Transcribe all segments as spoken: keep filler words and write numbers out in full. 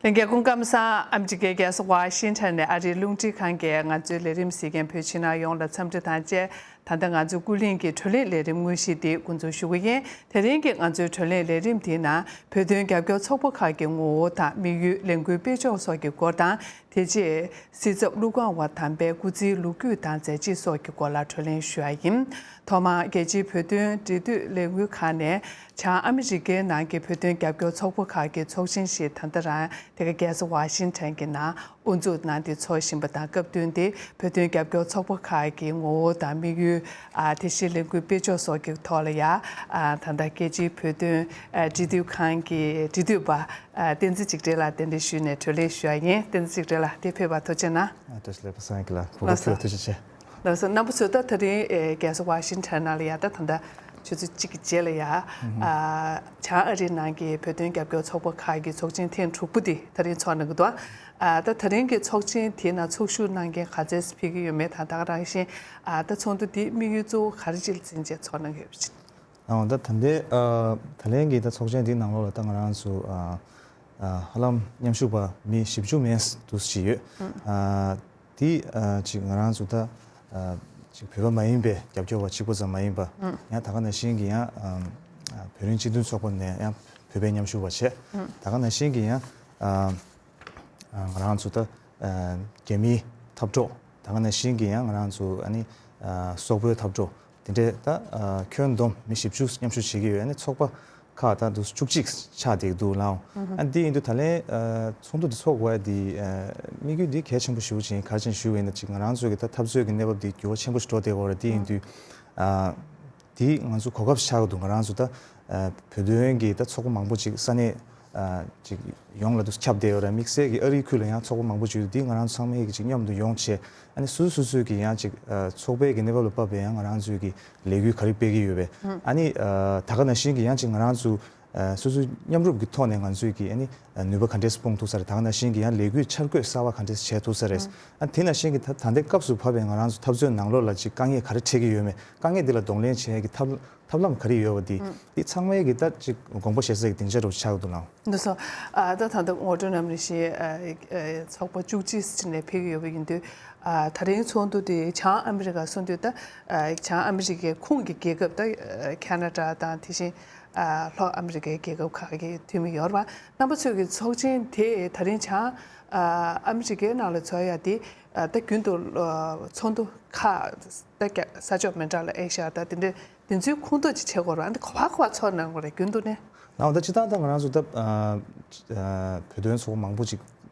ལྷན་རྒྱས་སྐུ་ཁམས་བཟང་། ཨ་མི་རི་ཀའི་རྒྱལ་ས་ཝ་ཤིང་ཊོན་ནས་ཨ་རིའི་རླུང་འཕྲིན་ཁང་གིས་ང་ཚོའི་ལས་རིམ་གཟིགས་མཁན་བོད་ཕྱི་ནང་ཡོངས་ལ་འཚམས་འདྲི་དང་བཅས། ད་ལྟ་ང་ཚོའི་ཀུན་གླེང་གི་བགྲོ་གླེང་ལས་རིམ་དངོས་གཞི་འདི་འགོ་འཛུགས་ཞུ་གི་ཡིན། དེ་རིང་གི་ང་ཚོའི་བགྲོ་གླེང་ལས་རིམ་འདིའི་ནང་བོད་དོན་རྒྱབ་སྐྱོར་ཚོགས་པ་ཁག་གི་ངོ་བོ་དང་དམིགས་ཡུལ། ལས་འགུལ་སྤེལ་ཕྱོགས་སོགས་ཀྱི་སྐོར་དང་། དེ་རྗེས་སྲིད་ཚབ་ཀླུ་སྒང་བ་དམ་པའི་སྐུ་ཚེའི་ལོ་རྒྱུས་དང་མཛད་རྗེས་སོགས་ཀྱི་སྐོར་ལ་བགྲོ་གླེང་ཞུ་ཡ་ཡིན། ཐོག་མར་རྒྱལ་སྤྱིའི་བོད་དོན་འབྲེལ་མཐུད་ལས་འགུལ་ཁག་ནས་བྱང་ཨ་མི་རི་ཀའི་ནང་གི་བོད་དོན་རྒྱབ་སྐྱོར་ཚོགས་པ་ཁག་གི་ཚོགས་ཆེན་ཞིག་ད་ལྟ་རང་དེ་ག་རྒྱལ་ས་ཝ་ཤིང་ཊོན་གྱི་ནང་དབུ་འཛུགས་གནང་སྟེ་འཚོགས་བཞིན་པ་དང་། སྐབས་བསྟུན་ཏེ་བོད་དོན་རྒྱབ་སྐྱོར་ཚོགས་པ་ཁག་གི་ངོ་བོ་དང་དམིགས་ཡུལ། ཨ་དེ་བཞིན་ལས་འགུལ་སྤེལ་ཕྱོགས་སོགས་ཀྱི་ཐོག་ལ་ཡ། ཨ་ད་ལྟ་རྒྱལ་སྤྱིའི་བོད་དོན་ཨ་འབྲེལ་མཐུད་ཁང་གི་འབྲེལ་མཐུད་པ་ཨ་བསྟན་འཛིན་འཇིགས་བྲལ་ལགས་གདན་འདྲེན་ཞུས་ནས་བགྲོ་གླེང་ཞུ་ཡ་ཡིན། བསྟན་འཛིན་འཇིགས་བྲལ་ལགས་འདིར་ཕེབས་པར་ཐུགས་རྗེ་གནང་། ཨ་བཀྲ་ཤིས་བདེ་ལེགས། པ་སངས་རྒྱས་ལགས། གོ་སྐབས་ལགས་སོ། ཕུལ་ཐུགས་རྗེ་ཆེ། ལགས་སོ། རྣམ་པ་ཚོས་ད་དེ་རིང་ཨེ་རྒྱལ་ས་ཝ་ཤིང་ཊོན་ནང་ལ་ཡ། ད་ད་ལྟ་ཆུ་ཚོད་གཅིག་གི་རྗེས་ལ་ཡ། ཨ་བྱང་ཨ་རིའི་ནང་གི་བོད་དོན་རྒྱབ་སྐྱོར་ཚོགས་པ་ཁག་གི་ཚོགས་ཆེན་ཐེངས་དྲུག་པ་དེ་དེ་རིང་འཚོགས་གནང་གི་འདུག། ཨ་ད་དེ་རིང་གི་ཚོགས་ཆེན་དེའི་ནང་ཚོགས་ཞུགས་གནང་མཁན་ག་ཚད་ཕེབས་ཀྱི་ཡོད་མེད་དང་། ད་ག་ནང་བཞིན་ཨ་ད་ཚོགས་འདུ་དེའི་དམིགས་ཡུལ་གཙོ་བོ་ག་རེ་ཅིག་ལ་འཛིན་བྱས་འཚོགས་གནང་གི་ཡོད་པ་ཅིག། ཨོ་ད་ད་ལྟའི་ཨ་ད་ལན་གྱི་ད་ཚོགས་ཆེན་འདིའི་ནང་ལོགས་ལ་ད་ང་རང་ཚོ་ཨ་ཨ་ཧ་ལམ་མཉམ་ཞུགས་པ་མི་བཞི་བཅུ་མན་འདུག་ཅིག་ཡོད། ཨ་དེ་ཨ་ཅིག་ང་རང་ཚོ་ད་ཨ་ཅིག་བོད་པ་མ་ཡིན་པའི་རྒྱབ་སྐྱོར་བ་གཅིག་པོ་ཙམ་མ་ཡིན་པ། ཡང་ད་ག་ནང་བཞིན་གྱི་ཡང་ཨ་ཨ་བོད་རིགས་སྤྱི་མཐུན་ཚོགས་པ་ནས་ཡང་བོད་པའི་མཉམ་ཞུགས་པ་བྱས། ད་ག་ནང་བཞིན་གྱི་ཡང་ཨ་ང་རང་ཚོ་ད་རྒྱ་མིའི་འཐབ་གྲོགས། ད་ག་ནང་བཞིན་གྱི་ཡང་ང་རང་ཚོ་ཨ་ནི་སོག་པོའི་འཐབ་གྲོགས་དེ་འདྲའི་ད་ཁྱོན་བསྡོམས་མི་བཞི་བཅུ་མཉམ་ཞུགས་བྱེད་ཀྱི་ཡོད། ཨ་ནི་ཚོགས་པ་ཁག་ད་དུ་བཅུ་གཅིག་ཆགས་བསྡད་འདུག་ལགས། ཨ་ནི་དེ་ཡིན་དུས་ད་ལན་ཚོགས་འདུ་འདི་ཚོགས་དགོས་ཡ་དེ་དམིགས་ཡུལ་འདི་གལ་ཆེན་པོ་ཞེ་པོ་ཅིག་ཡིན། ག་རེ་བྱས་ནས་ཞུ་བ་ཡིན་ན། ཅིག་ང་རང་ཚོའི་གི་ད་འཐབ་རྩོད་ཀྱི་གནས་བབ་འདི་འགྱུར་བ་ཆེན་པོ་ཞིག་འགྲོ་བསྡད་ཡོད་རེད། དེ་ཡིན་དུས་དེ་ང་ཚོ་གོ་སྐབས་ཆགས་འདུག། ང་རང་ཚོ་ད་ཨ་བོད་དོན་གྱི་ད་ཚོགས་པ་མང་པོ་ཅིག་ས་གནས་ཨ་ཅིག་ཡོངས་ལ་དུ་ཁྱབ་བསྡད་ཡོད་རེད། དམིགས་བསལ་གྱི་ཨ་རིའི་ཁུལ་ལ་ཡང་ཚོགས་པ་མང་པོ་ཅིག་ཡོད། དེ་ང་རང་ཚོ་ཚང་མས་ཀྱི་ཅིག་མཉམ་དུ་ཡོང་བྱས། ཨ་ནི་སོ་སོ་སོ་སོའི་གི་ཡང་ཅིག་ཨ་ཚོགས་པའི་གི་གནས་བབ་ལ་བབས་པའི་ཡང་ང་རང་ཚོའི་གི་ལས་འགུལ་ག་རེ་སྤེལ་གྱི་ཡོད་པས། ཨ་ནི་ཨ་ད་ག་ནང་བཞིན་གྱི་ཡང་ཅིག་ང་རང་ཚོ་ཨ་སོ་སོའི་མཉམ་རུབ་ཀྱི་ཐོག་ནས་ང་ཚོས་ཀྱི་ཨ་ནི་ཨ་ནུས་པ་ག་འདྲས་སྤུངས་ཐུབ་ས་རེད། ད་ག་ནང་བཞིན་གྱི་ཡང་ལས་འགུལ་འཆར་འགོད་གསར་བ་ག་འདྲས་བྱས་ཐུབ་ས་རེད། ཨ་དེ་ནང་བཞིན་གྱི་ད་ད་ལྟའི་སྐབས་སུ་བབས་པའི་ང་རང་ཚོ་འཐབ་རྩོད་ནང་ལོགས་ལ་ཅིག་དཀའ་ངལ་ག་རེ་འཕྲད་ཀྱི་ཡོད་མེད། དཀའ་ངལ་འདི་ལ་གདོང་ལེན་བྱེད་ཡས་ཀྱི་ཐབས་ཐབས་ལམ་ག་རེ་ཡོད་པ་འདི་འདི་ཚང་མའི་གི་ད་ཅིག་དགོངས་པ་བཞེས་ས་ཀྱི་སྡིངས་ཆ་རུ་ཆགས་འདུག་ལགས། འདུག་སོ། ཨ་ད་ད་ལྟ་ངོ་སྤྲོད་གནང་བ་ནང་བཞིན་ཨ་ཨ་ཚོགས་པ་བཅུ་གཅིག་ནས་ཕེབས་ཀྱི་ཡོད་པ་ཡིན་དུས། ཨ་ད་རིང་ཚོགས་འདུ་དེ་བྱང་ཨ་མི་རི་ཀ་གསུངས་དུས་ད་ཨ་བྱང་ཨ་མི་རི་ཀའི་ཁོངས་ཀྱི་རྒྱལ་ཁབ་ད་ཨ་ཁ་ན་ཌ་དང་། དེ་བཞིན་ཨ་ལྷོ་ཨ་མི་རི་ཀའི་རྒྱལ་ཁབ་ཁག་གི་འཐུས་མི་ཡོད་རེད་པ། རྣམ་པ་ཚོས་ཀྱི་ཚོགས་ཆེན་དེ་ད་རིང་བྱང་ཨ་ཨ་མི་རི་ཀའི་ནང་ལ་འཚོགས་ཡ་དེ་ཨ་ད་རྒྱུན་དུ་ཨ་ཚོགས་འདུ་ཁག་ད་རྒྱ་ས་ཕྱོགས་མི་འདྲ་ལ་ཨེ་ཤ་ཡ་ད་དེ་འདྲའི་དེ་ཚོའི་ཁོངས་གཏོགས་ཅིག་བྱེད་དགོས་རེད་པ། ཨ་འདི་ག་པར་ག་པར་འཚོགས་གནང་དགོས་རེད་རྒྱུན་དུ་ནས། ལགས། ད་སྤྱིར་བཏང་ད་ང་རང་ཚོ་ད་ཨ་ཨ་བོད་དོན་ཚོགས་པ་མང་པོ་ཅིག་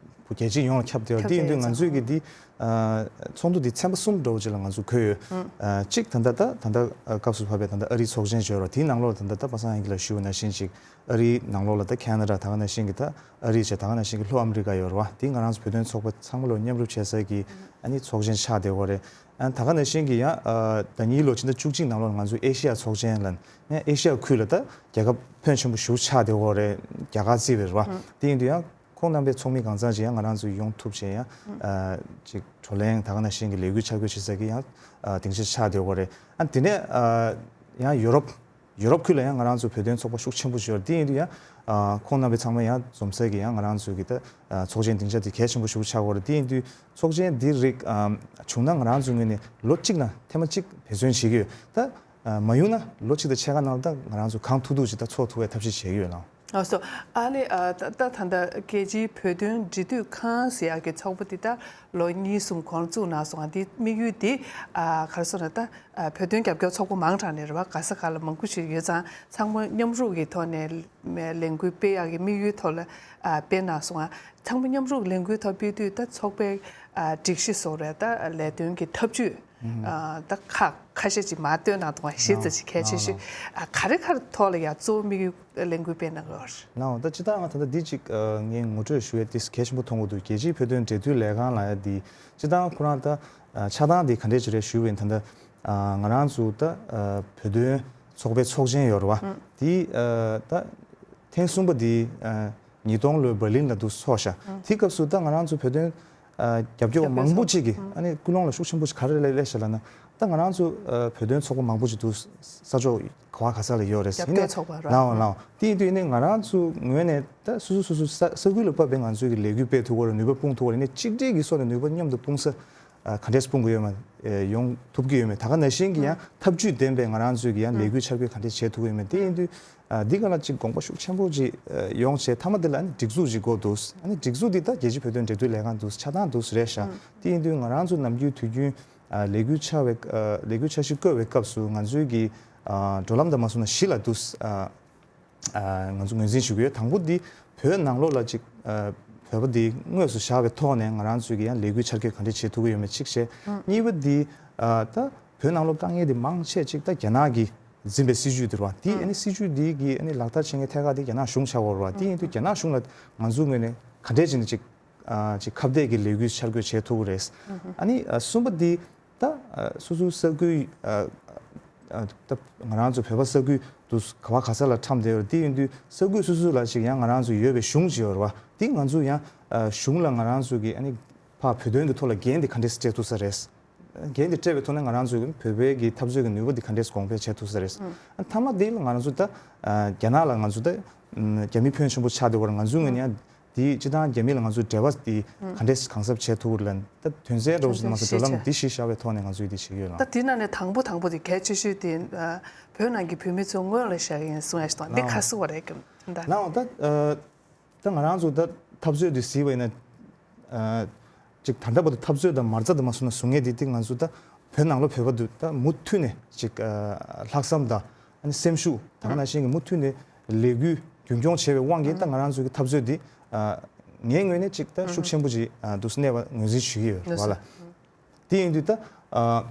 རྒྱལ་སྤྱི་ཡོངས་ལ་ཁྱབ་བསྡད་ཡོད། ཁྱབ་དེ་ཡིན་དུས་བསྡད་ཡོད་ང་ཚོས་ཀྱི་འདི་ཨ་ཚོགས་འདུ་འདི་ཚན་པ་གསུམ་འདྲ་བོ་ཅིག་ལ་ང་ཚོ་བགོས་ཡོད། ཨ་གཅིག་ད་ལྟ་ད་ད་ལྟ་སྐབས་སུ་བབས་པའི་ད་ལྟ་ཨ་རིའི་ཚོགས་ཆེན་བརྗོད་རོགས། དེའི་ནང་ལོགས་ལ་ད་ལྟ་པ་སངས་དབྱངས་སྐྱིད་ལགས་ཞུས་པ་ནང་བཞིན་ཅིག་ཨ་རིའི་ནང་ལོགས་ལ་ད་ཁ་ན་ཌ། ད་ག་ནང་བཞིན་གྱི་ད་ཨ་རི་བྱས། ད་ག་ནང་བཞིན་གྱི་ལྷོ་ཨ་མི་རི་ཀ་ཡོད་རེད་པ། དེ་ང་རང་ཚོ་བོད་དོན་ཚོགས་པ་ཚང་མ་ལོ་མཉམ་རུབ་བྱེད་ས་ཀྱི་ཨ་ནི་ཚོགས་ཆེན་ཆགས་བསྡད་ཡོད་རེད། ཨ་ད་ག་ནང་བཞིན་གྱི་ཡང་ཨ་ཟླ་གཉིས་ལོ་ཕྱི་ཟླ་བཅུ་གཅིག་ནང་ལོགས་ང་ཚོ་ཨེ་ཤི་ཡ་ཚོགས་ཆེན་ལ་ནས་ཨེ་ཤི་ཡ་ཁུལ་ལ་ད་རྒྱལ་ཁབ་ཕོན་ཆེན་པོ་ཞེ་པོ་ཆགས་བསྡད་ཡོད་རེད། རྒྱ་གར་བརྩིས་པ་རེད་པ། དེ་ཡིན་དུས་ཡང་ཁོང་རྣམ་པའི་ཚོགས་མི་གང་ཚང་ཅིག་ཡང་ང་རང་ཚོ་ཡོང་ཐུབ་བྱས། ཡང་ཨ་ཅིག་བགྲོ་གླེང་ད་ག་ནང་བཞིན་གྱི་ལས་འགུལ་འཆར་འགོད་བྱེད་ས་ཀྱི་ཡང་ཨ་སྡིངས་ཆ་ཆགས་བསྡད་ཡོད་རེད། ཨ་དེ་ནས་ཨ་ཡང་ཡུ་རོབ། ཡུ་རོབ་ཁུལ་ལ་ཡང་ང་རང་ཚོ་བོད་དོན་ཚོགས་པ་ཤུགས་ཆེན་པོ་ཞིག་ཡོད་རེད། དེ་ཡིན་དུས་ཡང་ཨ་ཁོང་རྣམ་པའི་ཚང་མ་ཡང་འཛོམས་ས་གི་ཡང་ང་རང་ཚོའི་གི་ད་ཨ་ཚོགས་ཆེན་སྡིངས་ཆ་དེ་གལ་ཆེན་པོ་ཞིག་ཆགས་ཡོད་རེད། དེ་ཡིན་དུས་ཚོགས་ཆེན་འདི་རིགས་ཨ་བྱུང་ན་ང་རང་ཚོའི་ངོས་ནས་ལོ་གཅིག་ནང་ཐེངས་མ་གཅིག་འབད་བརྩོན་བྱེད་ཀྱི་ཡོད། ད་ཨ་མ་ཡོང་ན་ལོ་གཅིག་དང་ཕྱེད་ཀ་ནང་ལ་ད་ང་རང་ཚོ་གང་ཐུབ་ཐུབ་ཅིག་ད་ཚོགས་ཐུབ་པའི་ཐབས་ཤེས་བྱེད་ཀྱི་ཡོད་ལགས། ཨ་སོ། ཨ་ནི་ཨ་ད་ད་ད་ལྟ་རྒྱལ་སྤྱིའི་བོད་དོན་འབྲེལ་མཐུད་ཁང་ཟེར་ཡག་གི་ཚོགས་པ་འདི་ད་ལོ་གཉིས་གསུམ་གོང་བཙུགས་གནང་སོང་། ཨ་འདི་དམིགས་ཡུལ་འདི་ཨ་ག་རེ་ཟེར་ན། ད་ཨ་བོད་དོན་རྒྱབ་སྐྱོར་ཚོགས་པ་མང་དྲགས་ནས་རེད་པ། ག་ས་ག་ལ་མང་པོ་ཞིག་ཡོད་ཙང་། ཚང་མ་མཉམ་རུབ་ཀྱི་ཐོག་ནས་ལས་འགུལ་སྤེལ་ཡག་གི་དམིགས་ཡུལ་ཐོག་ལ་ཨ་སྤེལ་གནང་སོང་། ཨ་ཚང་མ་མཉམ་རུབ་ལས་འགུལ་ཐོག་སྤེལ་དུས་ད་ཚོགས་པའི་ཨ་སྒྲིག་གཞི་བཟོ་རེད། ད་ལས་དོན་གྱི་ཐབས་ཇུས་ཨ་ད་ཁ་ཁ་ཤས་ཅིག་མར་བཏོན་གནང་འདུག་པ། གཞི་རྩ་ཅིག་གལ་ཆེ་ཤོས་ཨ་ག་རེ་ག་རེ་ཐོག་ལ་ཡ་གཙོ་བོ་དམིགས་ཡུལ་ལས་འགུལ་སྤེལ་གནང་གི་ཡོད་རེད། ལགས། ད་སྤྱིར་བཏང་ང་ད་ལྟ་འདི་ཅིག་ཨ་ངས་ངོ་སྤྲོད་ཞུ་ཡས་དེ་གལ་ཆེན་པོ་མཐོང་གི་འདུག། རྒྱལ་སྤྱིའི་བོད་དོན་འབྲེལ་མཐུད་ལས་ཁང་ལབ་ཡ་འདི་སྤྱིར་བཏང་ཁོ་རང་ད་ཨ་ཆགས་སྟངས་འདི་ག་འདྲས་ཅིག་རེད་ཞུས་པ་ཡིན་ན། ད་ལྟ་ཨ་ང་རང་ཚོ་ད་ཨ་བོད་དོན་ཚོགས་པའི་ཚོགས་ཆེན་ཡོད་རེད་པ། འདི་ཨ་ད་ཐེངས་གསུམ་པ་འདི་ཨ་ཉིས་སྟོང་ལོའི་བྷར་ལིན་ལ་འདུག་ཚོགས་ཤག། དེའི་སྐབས་སུ་ད་ང་རང་ཚོ་བོད་དོན་ཨ་རྒྱབ་སྐྱོར་བ་མང་པོ་ཅིག་གིས་ཨ་ནི་ཀུན་སློང་ལ་ཤུགས་ཆེན་པོ་ཞིག་ག་རེ་སླེབས་ཤག་ལབ་ན། ད་ང་རང་ཚོ་ཨ་བོད་དོན་ཚོགས་པ་མང་པོ་ཞིག་འདུག་ས་ཕྱོགས་ག་བ་ག་ས་ལ་ཡོད་རེད། རྒྱབ་སྐྱོར་ཚོགས་པ་ར། ལའོ་ལའོ། དེ་ཡིན་དུས་ནི་ང་རང་ཚོ་ངོས་ནས་ད་སོ་སོ་སོ་སོ་ས་ས་ཁུལ་ལ་བབས་པའི་ང་ཚོའི་གི་ལས་འགུལ་སྤེལ་ཐུབ་པ་རེད། ནུས་པ་སྤུངས་ཐུབ་པ་རེད། ནི་གཅིག་སྒྲིལ་གྱི་སོ་ནས་ནུས་པ་མཉམ་དུ་སྤུངས་ས་ཨ་ག་འདྲས་སྤུངས་གི་ཡོད་མ་ཨེ་ཡོང་ཐུབ་ཀྱི་ཡོད་མེད། ད་ག་ནང་བཞིན་གྱི་ཡང་ཐབས་ཇུས་ལྡན་པའི་ང་རང་ཚོའི་གི་ཡང་ལས་འགུལ་འཆར་འགོད་ག་འདྲས་བྱེད་ཐུབ་ཀྱི་ཡོད་མེད། དེ་ཡིན་དུས་ཨ་འདི་ག་ལ་ཅིག་དགོངས་པ་ཤུགས་ཆེན་པོ་ཅིག་ཨ་ཡོང་བྱས། མཐའ་མ་དེ་ལ་ཨ་ནི་སྒྲིག་འཛུགས་ཅིག་དགོས་འདུག་ཨ་ནི་སྒྲིག་འཛུགས་འདི་ད་རྒྱལ་སྤྱིའི་བོད་དོན་འབྲེལ་མཐུད་ལས་ཁང་འདུག་ཆ་ཚང་འདུག་རེད་ཤག་དེ་ཡིན་དུས་ང་རང་ཚོ་ནམ་རྒྱུན་དུས་རྒྱུན་ཨ་ལས་འགུལ་འཆར་བའི་ཨ་ལས་འགུལ་འཆར་གཞི་བཀོད་པའི་སྐབས་སུ་ང་ཚོའི་གི་ཨ་བགྲོད་ལམ་དང་མ་སོང་ན་བཞི་ལ་འདུག་ཨ་ཨ་ང་ཚོ་ངོས་འཛིན་ཞུ་གི་ཡོད། དང་པོ་འདི་བོད་ནང་ལོགས་ལ་ཅིག་ཨ་བོད་པ་འདི་དངོས་སུ་བཞག་པའི་ཐོག་ནས་ང་རང་ཚོའི་གི་ཡང་ལས་འགུལ་འཆར་འགོད་ག་འདྲས་བྱེད་ཐུབ་ཀྱི་ཡོད་མེད་གཅིག་བྱས། གཉིས་པ་འདི་ཨ་ད་བོད་ནང་ལོགས་དཀའ་ངལ་འདི་མང་ཆེ་ཅིག་ད་རྒྱ་ནག་གིས་འཛིན་པའི་སྲིད་ཇུས་འདི་རེད་བ། དེ་ཨ་ནི་སྲིད་ཇུས་འདི་གི་ཨ་ནི་ལག་བསྟར་བྱེད་མཁན་ཐད་ཀར་དེ་རྒྱ་ནག་གཞུང་ཆགས་ཡོད་རེད་བ། དེ་ཡིན་དུས་རྒྱ་ནག་གཞུང་ལ་ང་ཚོའི་ངོས་ནས་ག་འདྲས་བྱས་ནས་ཅིག་ཨ་ཅིག་ཁ་གཏད་ཀྱི་ལས་འགུལ་འཆར་འགོད་བྱེད་ཐུབ་ཀྱི་རེད། ཨ་ནི་ཨ་གསུམ་པ་འདི་ད་ཨ་སོ་སོའི་ས་ཁུལ་ཨ་ཨ་ད་ང་རང་ཚོ་བོད་པ་ས་ཁུལ་དུ་ག་བ་ག་ས་ལ་འཁྲམས་བསྡད་ཡོད་རེད། དེ་ཡིན་དུས་ས་ཁུལ་སོ་སོ་ལ་ཅིག་ཡང་ང་རང་ཚོ་ཡོད་པའི་གཞུང་ཅིག་ཡོད་རེད་བ། དེ་ང་ཚོ་ཡང་ཨ་གཞུང་ལ་ང་རང་ཚོ་གི་ཨ་ནི་ཕར་བོད་དོན་གྱི་ཐོག་ལ་འགན་དེ་ག་འདྲས་སྤྲད་ཐུབ་ས་རེད། འགན་དེ་སྤྲད་པའི་ཐོག་ནས་ང་རང་ཚོའི་བོད་པའི་གི་འཐབ་རྩོད་ཀྱི་ནུས་པ་དེ་ག་འདྲས་གོང་འཕེལ་བྱེད་ཐུབ་ས་རེད། ཨ་མཐའ་མ་དེ་ལ་ང་རང་ཚོ་ད་ཨ་རྒྱ་ནག་ལ་ང་ཚོ་ད་ཨ་རྒྱ་མི་ཕོན་ཆེན་པོ་ཆགས་བསྡད་པར་ང་ཚོའི་ངོས་ནས་ཡང་དེ་སྤྱི་བཏང་རྒྱ་མི་ལ་ང་ཚོའི་འབྲེལ་བ་དེ་ག་འདྲས་གང་ཟབ་བྱེད་ཐུབ་ལ་ད་དོན་ཚན་འདྲ་བོ་ཞིག་མ་ཟད་བགྲོད་ལམ་དེ་གཞི་བཞག་པའི་ཐོག་ནས་ང་ཚོས་དེ་བྱེད་ཀྱི་ཡོད་ལ། ད་དེ་ནང་ནས་དང་པོ་དང་པོ་དེ་གལ་ཆེ་ཤོས་དེ་ཨ་བོད་ནང་གི་བོད་མི་ཚོ་སྔོན་ལ་བཞག་ཡིན་གསུང་ཡ་ཞིག་དང་འདི་ཁ་གསོ་བ་རེད་ཀྱི་ད། ལའོ་ད་ཨ། ད་ང་རང་ཚོ་ད་འཐབ་རྩོད་དེ་གཟིགས་པ་ཡིན་ན། ཨ་ཅིག་ད་ལྟ་བར་དུ་འཐབ་རྩོད་དང་མ་རྩ་དང་མ་སོང་ན་བཟུང་ངེས་དེ་དེ་ང་ཚོ་ད་བོད་ནང་ལོགས་བོད་པ་དུ་ད་མུ་མཐུད་ནས་ཅིག་ཨ་ལྷག་བསམ་དང་ཨ་ནི་སེམས་ཤུགས་ད་ག་ནང་བཞིན་གྱི་མུ་མཐུད་ནས་ལས་འགུལ་རྒྱུན་སྐྱོང་བྱས་པའི་དབང་གིས་ད་ང་རང་ཚོའི་གི་འཐབ་རྩོད་དེ་ཨ་ངའི་ངོས་ནས་ཅིག་ད་ཤུགས་ཆེན་པོ་ཅིག་ཨ་འདུག་སེ་གནས་པ་ངོས་འཛིན་ཞུ་གི་ཡོད་རེད་བ་ལ། དེ་ཡིན་དུས་ད་ཨ་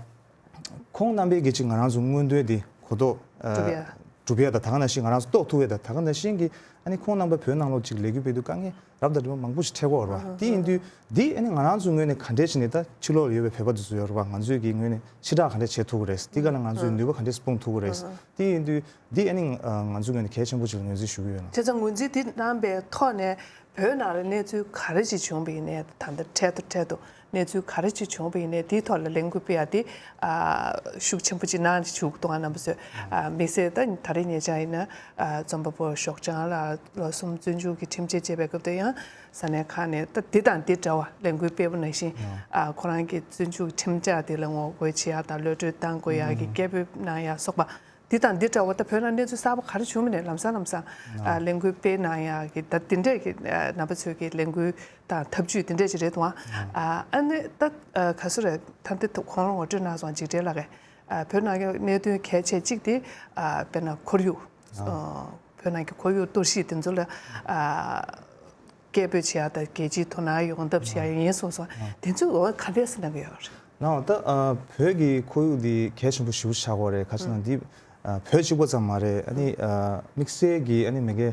ཁོང་རྣམ་པས་གི་ཅིག་ང་རང་ཚོ་མངོན་འདོད་དེ་གོ་རྟོགས་ཨ་སྒྲུབ་ཡ། སྒྲུབ་ཡ་དང་ད་ག་ནང་བཞིན་ང་རང་ཚོ་རྟོགས་ཐུབ་ཡ་དང་ད་ག་ནང་བཞིན་གི་ཨ་ནི་ཁོང་རྣམ་པ་བོད་ནང་ལོགས་ཅིག་ལས་འགུལ་སྤེལ་དུས་དཀའ་ངལ་རབ་དང་རིམ་པ་མང་པོ་ཞིག་འཕྲད་ཀྱི་ཡོད་རེད་བ། དེ་ཡིན་དུས་འདི་ཨ་ནི་ང་རང་ཚོའི་ངོས་ནས་ག་འདྲས་བྱས་ནས་ད་ཕྱི་ལོགས་ལ་ཡོད་པའི་བོད་པ་དེ་ཚོ་ཡོད་རེད་བ། ང་ཚོས་གི་ངོས་ནས་ཕྱི་བསྒྲགས་ག་འདྲས་བྱེད་ཐུབ་ཀྱི་རེད། འདི་ག་ལ་ང་ཚོའི་ནུས་པ་ག་འདྲས་སྤུངས་ཐུབ་ཀྱི་རེད། དེ་ཡིན་དུས་འདི་ཨ་ནི་ང་ཚོའི་ངོས་ནས་གལ་ཆེན་པོ་ཞིག་ལ་ངོས་འཛིན་ཞུ་གི་ཡོད་ལ། བྱས་ཙང་ངོས་འཛིན་འདི་གནང་པའི་ཐོག་ནས། བོད་ནང་ལ་གནས་ཚུལ་ག་རེ་ཅིག་བྱུང་བ་ཡིན་ནའི་ད་ལྟ་འཕྲལ་དུ་འཕྲལ་དུ་གནས་ཚུལ་ག་རེ་ཅིག་བྱུང་བ་ཡིན་ནའི་དེའི་ཐོག་ལ་ལས་འགུལ་སྤེལ་ཡ་དེ་ཨ་ཤུགས་ཆེན་པོ་ཅིག་གནང་བཞུགས་འདུག་ཨ་རྣམ་པ་ཚོས་ཨ་དམིགས་བསལ་ད་ད་རེས་ཉེ་ཆར་ཡིན་ན་ཨ་རྩོམ་པ་པོ་ཞོགས་ལྗང་ལགས་ལོ་གསུམ་བཙོན་འཇུག་གི་ཁྲིམས་ཆད་བཅད་པའི་སྐབས་དུ་ཡང་ས་གནས་ཁག་ནས་ད་འདི་དང་འདི་འདྲ་བ་ལས་འགུལ་སྤེལ་བ་ནང་བཞིན་ཨ་ཁོ་རང་གི་བཙོན་འཇུག་ཁྲིམས་ཆད་དེ་ལ་ངོ་རྒོལ་བྱེད་ཡ་དང་གློད་གྲོལ་གཏང་དགོས་ཡ་གི་སྐད་འབོད་གནང་ཡ་སོགས་པ། འདི་དང་འདི་འདྲ་བ་ད་བོད་ནང་གནས་ཚུལ་གསར་པ་ག་རེ་བྱུང་མིན་ནས་ལམ་སང་ལམ་སང་ཨ་ལས་འགུལ་སྤེལ་གནང་ཡག་གི་ད་འདི་འདྲས་ཀྱི་ཨ་རྣམ་པ་ཚོས་ཀྱི་ལས་འགུལ་དང་ཐབས་ཇུས་འདི་འདྲས་ཅིག་རེད་དང་ཨ་ཨ་ནི་ད་ཨ་ག་སུ་རེད་ད་འདི་ཐུག་ཁོང་རང་ངོ་སྤྲོད་གནང་སོང་འཇིགས་བྲལ་ལགས་ཀྱིས་ཨ་བོད་ནང་གི་གནད་དོན་གལ་ཆེ་གཅིག་དེ་ཨ་དཔེར་ན་ཁོར་ཡུག་ཨ་བོད་ནང་གི་ཁོར་ཡུག་གཏོར་བཤིག་དེ་ཚོ་ལ་ཨ་སྐད་འབོད་བྱེད་ཡག་དང་རྒྱལ་སྤྱིའི་དོ་སྣང་ཡོང་ཐབས་བྱེད་ཡག་ཡིན་གསུངས་སོང་དེ་ཚོའི་འོག་ག་འདྲས་སེ་གནང་གི་ཡོད་རེད། ནའོ་ད་ཨ་བོད་ཀྱི་ཁོར་ཡུག་འདི་གལ་ཆེན་པོ་ཞེ་པོ་ཆགས་ཀྱི་ཡོད་རེད། ག་ཅི་ན་འདི་ཨ་བོད་གཅིག་པོ་ཙམ་མ་རེད། ཨ་ནི་ཨ་དམིགས་བསལ་གྱི་ཨ་ནི་མ་གིའི་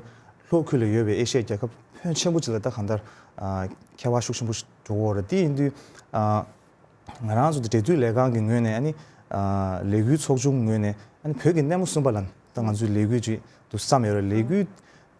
ལྷོ་ཁུལ་ལ་ཡོད་པའི་ཨེ་ཤི་ཡའི་རྒྱལ་ཁབ་ཕོན་ཆེན་པོ་ཅིག་ལ་ད་གང་ལྟར་ཨ་ཁྱད་པར་ཤུགས་ཆེན་པོ་ཞིག་འགྲོ་གི་ཡོད་རེད། དེ་ཡིན་དུས་ཨ་ང་རང་ཚོ་འདི་འབྲེལ་མཐུད་ལས་ཁང་གི་ངོས་ནས་ཨ་ནི་ཨ་ལས་འགུལ་ཚོགས་ཆུང་ངོས་ནས་ཨ་ནི་བོད་ཀྱི་སྣེ་མོ་གསུམ་པ་ལ་ད་ང་ཚོའི་ལས་འགུལ་ཅིག་ཏུ་བསམ་ཡོད་རེད། ལས་འགུལ་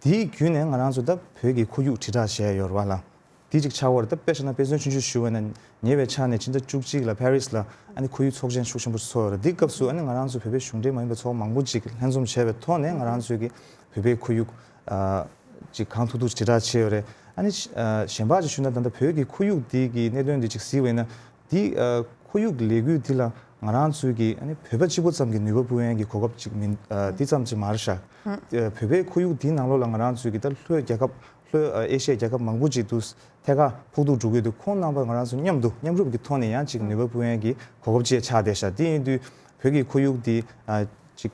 དེའི་བརྒྱུད་ནས་ང་རང་ཚོ་ད་བོད་ཀྱི་ཁོར་ཡུག་དྲིལ་བསྒྲགས་བྱས་ཡོད་རེད་བ་ལ། དེ་གཅིག་ཆགས་ཡོད་རེད། ད་དཔེ་བཞག་ན་དཔེ་མཚོན་ཆུང་ཆུང་ཞུ་བ་ཡིན་ན་ཉེ་བའི་ཆར་ནས་ཕྱི་ཟླ་བཅུ་གཅིག་ལ་ཕ་རི་སི་ལ་ཨ་ནི་ཁོར་ཡུག་ཚོགས་ཆེན་ཤུགས་ཆེན་པོ་ཚོགས་ཡོད་རེད། དེའི་སྐབས་སུ་ཨ་ནི་ང་རང་ཚོ་བོད་པའི་གཞུང་འབྲེལ་མ་ཡིན་པའི་ཚོགས་པ་མང་པོ་ཅིག་ལྷན་འཛོམས་བྱས་པའི་ཐོག་ནས་ང་རང་ཚོའི་གི་བོད་པའི་ཁོར་ཡུག་ཨ་ཅིག་གང་ཐུབ་ཐུབ་དྲིལ་བསྒྲགས་བྱས་ཡོད་རེད། ཨ་ནི་ཨ་གཞན་པ་ཅིག་ཞུས་ན་ད་ལྟ་བོད་ཀྱི་ཁོར་ཡུག་འདི་གི་གནད་དོན་འདི་ཅིག་གཟིགས་པ་ཡིན་ན་འདི་ཨ་ཁོར་ཡུག་གི་ལས་འགུལ་འདི་ལ་ང་རང་ཚོའི་གི་ཨ་ནི་བོད་པ་གཅིག་པོ་ཙམ་གྱི་ནུས་པ་སྤུངས་ཡས་ཀྱི་གོ་སྐབས་ཅིག་མིན་ཨ་འདི་ཙམ་ཅིག་མ་རེད་ཤག་ཨ་བོད་པའི་ཁོར་ཡུག་འདིའི་ནང་ལོགས་ལ་ང་རང་ཚོའི་གི་ད་ལྷོའི་རྒྱལ་ཁབ་ལྷོ་ཨ་ཨེ་ཤི་ཡའི་རྒྱལ་ཁབ་མང་པོ་ཅིག་ཏུ་ཐད་ཀར་ཕོག་ཐུག་འགྲོ་གི་འདུག་ཁོང་རྣམ་པ་ང་རང་ཚོ་མཉམ་དུ་མཉམ་རུབ་ཀྱི་ཐོག་ནས་ཡང་ཅིག་ནུས་པ་སྤུངས་ཡས་ཀྱི་གོ་སྐབས་ཅིག་ཆགས་བསྡད་ཤག་དེ་ཡིན་དུས་བོད་ཀྱི་ཁོར་ཡུག་འདི་ཨ་ཅིག་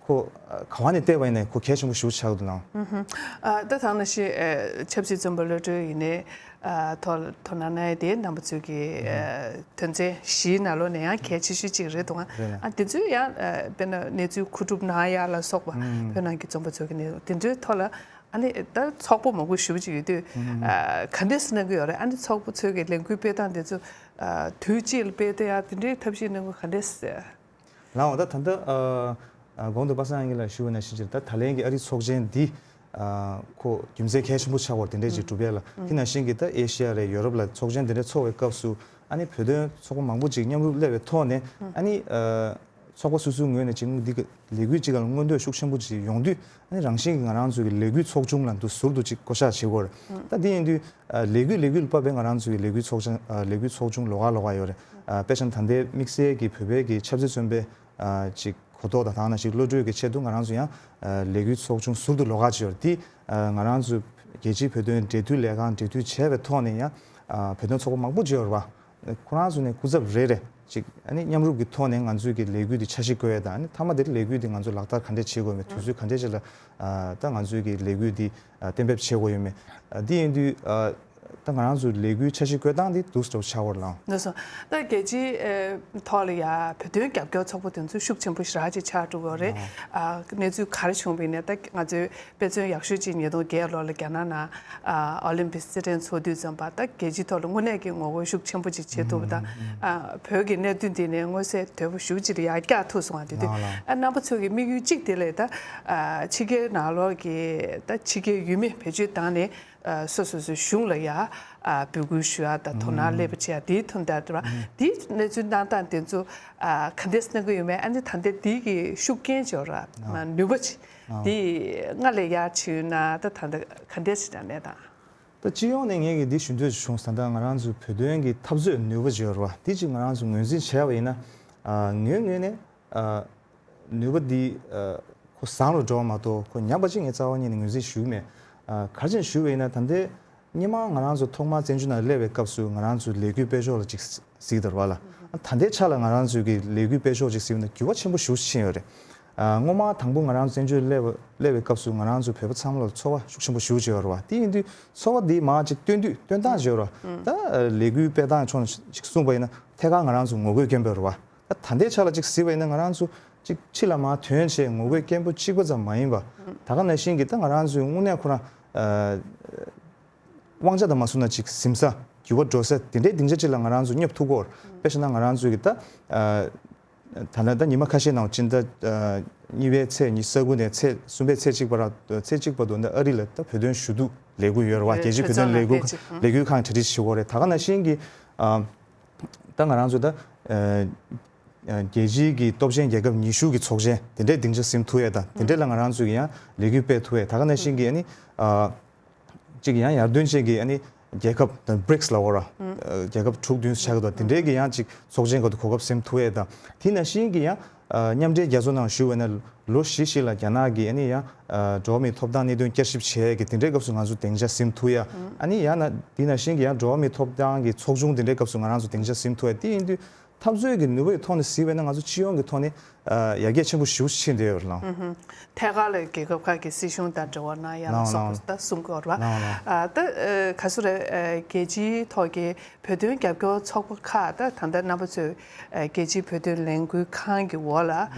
ཁོ་ཨ་ག་བ་ནས་བལྟས་པ་ཡིན་ནའི་ཁོ་གལ་ཆེན་པོ་ཞེ་པོ་ཆགས་འདུག་ལགས། ཨ་ད་ཐང་ན་ཤི་ཨ་ཆབ་སྲིད་བཙོན་པ་གློད་གྲོལ་ཡིན་ནའི་ཨ་ཐོ་ཐོ་ན་ན་ཡ་དེ་རྣམ་པ་ཚོའི་གི་ཨ་དོན་ཚན་བཞིའི་ནང་ལོགས་ནས་ཡང་གལ་ཆེ་ཤོས་གཅིག་རེད་འདུག་ཨ། རེད་ལགས། ཨ་དེ་ཚོའི་ཡང་ཨ་དཔེར་ན་གནས་ཚུལ་མཁོ་སྒྲུབ་གནང་ཡ་ལ་སོགས་པ་ཨུམ། བོད་ནང་གི་བཙོན་པ་ཚོའི་གི་གནས་དེ་ཚོའི་ཐོག་ལ་ཨ་ནི་ད་ཚོགས་པ་མང་པོ་ཞེ་པོ་ཅིག་ཡོད་དུས་ཨུམ། ཨ་ག་འདྲས་སེ་གནང་གི་ཡོད་རེད། ཨ་ནི་ཚོགས་པ་ཚོའི་གི་ལས་འགུལ་སྤེལ་སྟངས་དེ་ཚོ་ཨ་དུས་གཅིག་ལ་སྤེལ་ཏེ་ཡ་དེ་འདྲའི་ཐབས་ཤེས་གནང་གི་ག་འདྲས་སེ། ལགས་འོ། ད་ད་ལྟ་ཨ་ཨ་གོང་དུ་པ་སངས་དབྱངས་ལགས་ཞུས་པ་ནང་བཞིན་ཅིག་ད་ད་ལན་གྱི་ཨ་རིའི་ཚོགས་ཆེན་འདི་ཨ་ཁོ་རྒྱུ་མཚན་གལ་ཆེན་པོ་ཆགས་པར་དེ་འདྲས་ཅིག་གྲུབ་ཡ་ལ་དེ་ནང་བཞིན་གྱི་ད་ཨེ་ཤི་ཡ་རེད་ཡོ་རོབ་ལ་ཚོགས་ཆེན་དེ་འདྲས་ཚོགས་པའི་སྐབས་སུ་ ཨ་ནི་བོད་དོན་ཚོགས་པ་མང་པོ་ཅིག་མཉམ་རུབ་སླེབས་པའི་ཐོག་ནས་ཨ་ནི་ཚོགས་པ་སོ་སོའི་ངོས་ནས་ཅིག་འདི་གི་ལས་འགུལ་ཅིག་ལ་མངོན་འདོད་ཤུགས་ཆེན་པོ་ཅིག་ཡོང་དུས་ཨ་ནི་རང་བཞིན་གྱིས་ང་རང་ཚོའི་གི་ལས་འགུལ་ཚོགས་ཆུང་ལ་འདུ་ཟུར་དུ་ཅིག་བསྐོ་བཞག་བྱེད་དགོས་རེད། ད་འདི་ཡིན་དུས་ལས་འགུལ་ལས་འགུལ་ལ་དཔག་པའི་ང་རང་ཚོའི་གི་ལས་འགུལ་ཚོགས་ཆུང་ལས་འགུལ་ཚོགས་ཆུང་ལོགས་ཀ་ལོགས་ཀ་ཡོད་རེད། དཔེ་བཞག་ན་ད་ལྟའི་དམིགས་བསལ་གྱི་བོད་པའི་གི་ཆབ་སྲིད་བཙོན་པའི་ཅིག་གོ་རྟོགས་དང་དེ་ནང་བཞིན་གློད་གྲོལ་གྱི་ཆེད་དུ་ང་རང་ཚོ་ཡང་ལས་འགུལ་ཚོགས་ཆུང་ཟུར་དུ་ལོགས་ཀ་ཅིག་ཡོད་རེད། དེ་ང་རང་ཚོ་རྒྱལ་སྤྱིའི་བོད་དོན་འབྲེལ་མཐུད་ལས་ཁང་འབྲེལ་མཐུད་བྱས་པའི་ཐོག་ནས་ཡང་བོད་དོན་ཚོགས་པ་མང་པོ་ཅིག་ཡོད་རེད་པ། ཁོ་རང་ཚོ་ནས་སྐུ་ཚབ་རེ་རེ་ཅིག་ཨ་ནི་མཉམ་རུབ་ཀྱི་ཐོག་ནས་ང་ཚོའི་གི་ལས་འགུལ་འདི་འཆར་གཞི་བཀོད་ཡས་དང་ཨ་ནི་མཐའ་མ་དེར་ལས་འགུལ་འདི་ང་ཚོ་ལག་བསྟར་ག་འདྲས་བྱེད་དགོས་མེད་དུས་ཚོད་ག་འདྲས་ཅིག་ལ་ད་ང་ཚོའི་གི་ལས་འགུལ་འདི་གཏན་འབེབས་བྱེད་དགོས་ཡོད་མེད། འདི་ཡིན་དུས་ད་ང་རང་ཚོའི་ལས་འགུལ་འཆར་གཞི་བཀོད་སྟངས་འདི་འདུག་སེ་འདྲ་པོ་ཆགས་ཡོད་རེད་ལགས། ལགས་སོ། ད་རྒྱལ་སྤྱིའི་ཐོག་ལ་ཡ་བོད་དོན་རྒྱབ་སྐྱོར་ཚོགས་པ་དེ་ཚོ་ཤུགས་ཆེན་པོ་ཞེ་དྲག་ཅིག་ཆགས་འགྲོ་གི་རེད། གནས་ཚུལ་ག་རེ་བྱུང་བ་ཡིན་ནའི་ད་ང་ཚོའི་དཔེ་མཚོན་ཡག་ཤོས་ཅིག་ཉིས་སྟོང་བརྒྱད་ལོ་ལ་རྒྱ་ནག་ནང་ཨ་ཨོ་ལིམ་པིག་རྩེད་འགྲན་ཚོགས་དུས་ཙམ་པ་ད་རྒྱལ་སྤྱིའི་ཐོག་ལ་དངོས་གནས་ཀྱི་ངོ་རྒོལ་ཤུགས་ཆེན་པོ་ཅིག་བྱེད་ཐུབ་པ་དང་ཨ་བོད་ཀྱི་གནད་དོན་དེ་ནས་མངོན་གསལ་དོད་པོ་ཞེ་པོ་ཅིག་ལ་ཡར་བཀྱག་ཐུབ་སོང་བ་དེ་དུས་ལགས་ལགས། ཨ་རྣམ་པ་ཚོ་གི་དམིགས་ཡུལ་གཅིག་དེ་ལས་ད་ཨ་ཕྱི་རྒྱལ་ནང་ལོགས་ཀྱི་ད་ཕྱི་རྒྱལ་ཡུལ་མི་བེད་སྤྱོད་བཏང་ནས་ཨ་སོ་སོ་སོའི་གཞུང་ལ་ཡ་ཨ་འབོད་སྐུལ་ཞུ་ཡ་དང་དོ་སྣང་སླེབས་པ་བྱེད་ཡ་དེའི་དོན་དག་དེ་བ་དེའི་གནས་ཚུལ་གནང་སྟངས་དེ་ཚོ་ཨ་ག་འདྲས་གནང་གི་ཡོད་མེད། ཨ་ནི་ད་ལྟ་དེའི་གི་ཤུགས་རྐྱེན་ཅིག་ཡོད་ར་ནུས་པ་ཅིག་དེ་སྔར་ལས་ཡག་ཕྱིན་ན་ད་ད་ལྟ་ག་འདྲས་ཞིག་དྲན་གནས་དང་། ད་སྤྱི་ཡོངས་ནས་ངས་ཀྱི་འདི་ཞུ་འདོད་བྱུང་། ད་ལྟ་ང་རང་ཚོའི་བོད་དོན་གྱི་འཐབ་རྩོད་ནུས་པ་ཅིག་ཡོད་རེད་བ། འདི་ཅིག་ང་རང་ཚོ་ངོས་འཛིན་བྱས་པ་ཡིན་ན་ཨ་ངའི་ངོས་ནས་ཨ་ནུས་པ་འདི་ཨ་ཁོ་བཟང་རུ་འགྲོ་བ་མ་གཏོགས་ཁོ་ཉམས་པ་ཅིག་ངས་རྩ་བ་ཉིད་ནས་ངོས་འཛིན་ཞུ་གི་མེད། ཨ་ག་རེ་བྱས་ནས་ཞུ་བ་ཡིན་ན་ད་ལྟའི་སྔོན་མ་ང་རང་ཚོ་ཐོག་མར་བཙན་བྱོལ་ནང་སླེབས་པའི་སྐབས་སུ་ང་རང་ཚོའི་ལས་འགུལ་སྤེལ་ཕྱོགས་ལ་ཅིག་གཟིགས་དང་བ་ལ། ད་ལྟའི་ཆ་ལ་ང་རང་ཚོའི་གི་ལས་འགུལ་སྤེལ་ཕྱོགས་ཅིག་གཟིགས་ན་འགྱུར་བ་ཆེན་པོ་ཞེ་པོ་ཅིག་ཕྱིན་ཡོད་རེད། ཨ་སྔོན་མ་དང་པོ་ང་རང་བཙན་བྱོལ་སླེབས་སླེབས་པའི་སྐབས་སུ་ང་རང་ཚོ་བོད་པ་ཚང་མ་ལ་ཚོར་བ་ཤུགས་ཆེན་པོ་ཞེ་པོ་ཅིག་ཡོད་རེད་བ། དེ་ཡིན་དུས་ཚོར་བ་འདི་མར་ཅིག་སྟོན་དུས་སྟོན་སྟངས་ཅིག་ཡོད་རེད་བ། ད་ལས་འགུལ་སྤེལ་སྟངས་ཕྱོགས་ནས་ཅིག་གསུངས་པ་ཡིན་ན་ཐད་ཀར་ང་རང་ཚོ་ངོ་རྒོལ་སྐྱོན་པ་རེད་བ། ད་ད་ལྟའི་ཆ་ལ་ཅིག་གཟིགས་པ་ཡིན་ན་ང་རང་ཚོ་ཅིག་ཕྱི་ལ་མར་ཐོན་བྱས་ངོ་རྒོལ་སྐྱོན་པོ་གཅིག་པ་ཙམ་མ་ཡིན་པ་ད་ག་ནང་བཞིན་གྱི་ད་ང་རང་ཚོའི་དངོས་གནས་ཁོ་རང་ཨ། དབང་ཆ་དང་མ་སོང་ན་ཅིག་ཟིན་ས་འགྱུར་བ་འགྲོ་ས་དེ་འདྲའི་སྡིངས་ཆ་ཅིག་ལ་ང་རང་ཚོ་སྙོབ་ཐུབ་ཀྱི་ཡོད་རེད། དཔེ་བཞག་ན་ང་རང་ཚོའི་གི་ད་ཨ་ད་ལྟ་ད་ཉི་མ་ཁ་ཤས་ནང་སྤྱི་ཟླ་ཨ་གཉིས་པའི་ཚེས་ཉི་ཤུ་རྩ་དགུ་ནས་ཚེས་གསུམ་པའི་ཚེས་གཅིག་བར་ཚེས་གཅིག་བར་དུ་ད་ཨ་རི་ལ་ད་བོད་དོན་ཞུ་གཏུག་ལས་འགུལ་ཡོད་རེད་བ། རྒྱལ་སྤྱིའི་བོད་དོན་ལས་འགུལ་ལས་འགུལ་ཁང་གྲ་སྒྲིག་བྱེད་ཀྱི་ཡོད་རེད། ད་ག་ནང་བཞིན་གྱི་ཨ་ད་ང་རང་ཚོ་ད་ཨ་རྒྱལ་སྤྱིའི་གི་སྟོབས་ཆེན་རྒྱལ་ཁབ་ཉི་ཤུ་གི་ཚོགས་ཆེན་དེ་འདྲའི་སྡིངས་ཆ་ཟིན་ཐུབ་ཡས་དང་དེ་འདྲའི་ལ་ང་རང་ཚོས་ཀྱི་ཡང་ལས་འགུལ་སྤེལ་ཐུབ་ཡས། ད་ག་ནང་བཞིན་གྱི་ཨ་ནི་ཨ་གཅིག་ཡང་ཡར་ཐོན་ཅན་གྱི་ཨ་ནི་རྒྱལ་ཁབ་དང་བྷི་རིགས་ལབ་དགོས་ར། ཨ་རྒྱལ་ཁབ་དྲུག་བདུན་ཆགས་ཀྱི་འདུག་དེ་འདྲའི་གི་ཡང་ཅིག་ཚོགས་ཆེན་སྐབས་སུ་གོ་སྐབས་ཟིན་ཐུབ་ཡས་དང་དེ་ནང་བཞིན་གྱི་ཡང་ཨ་མཉམ་འབྲེལ་རྒྱལ་ཚོགས་ནང་ཞུགས་པ་ཡིན་ན་ལོ་བཞི་ཞིག་ལ་རྒྱ་ནག་གི་ཨ་ནི་ཡང་ཨ་འགྲོ་བ་མིའི་ཐོབ་ཐང་གནད་དོན་བསྐྱར་ཞིབ་བྱེད་ཡས་ཀྱི་དེ་འདྲའི་སྐབས་སུ་ང་ཚོ་སྡིངས་ཆ་ཟིན་ཐུབ་ཡས། ཨ་ནི་ཡང་ན་དེ་ནང་བཞིན་གྱི་ཡང་འགྲོ་བ་མིའི་ཐོབ་ཐང་གི་ཚོགས་ཆུང་དེ་འདྲའི་སྐབས་སུ་ང་རང་ཚོ་སྡིངས་ཆ་ཟིན་ཐུབ་ཡས། དེ་ཡིན་དུས་འཐབ་རྩོད་ཀྱི་ནུས་པའི་ཐོག་ནས་གཟིགས་པ་ཡིན་ན་ང་ཚོ་སྤྱི་ཡོངས་ཀྱི་ཐོག་ནས་ཨ་ཡར་རྒྱས་ཆེན་པོ་ཞེ་པོ་ཕྱིན་བསྡད་ཡོད་རེད་ལགས། ཐད་ཀར་ལ་རྒྱལ་ཁབ་ཁག་གི་སྲིད་གཞུང་དང་འབྲེལ་བ་གནང་ཡ་ལ་ལགས་སོགས་ལགས། ད་གསུང་གི་ཡོད་རེད་བ། ལགས་ལགས། ཨ་ད་ཨ་ག་སུ་རེད། ཨ་རྒྱལ་སྤྱིའི་ཐོག་གི་བོད་དོན་རྒྱབ་སྐྱོར་ཚོགས་པ་ཁག་ད་ད་ལྟ་རྣམ་པ་ཚོས་ཨ་རྒྱལ་སྤྱིའི་བོད་དོན་ལས་འགུལ་ཁང་གི་འོག་ལ་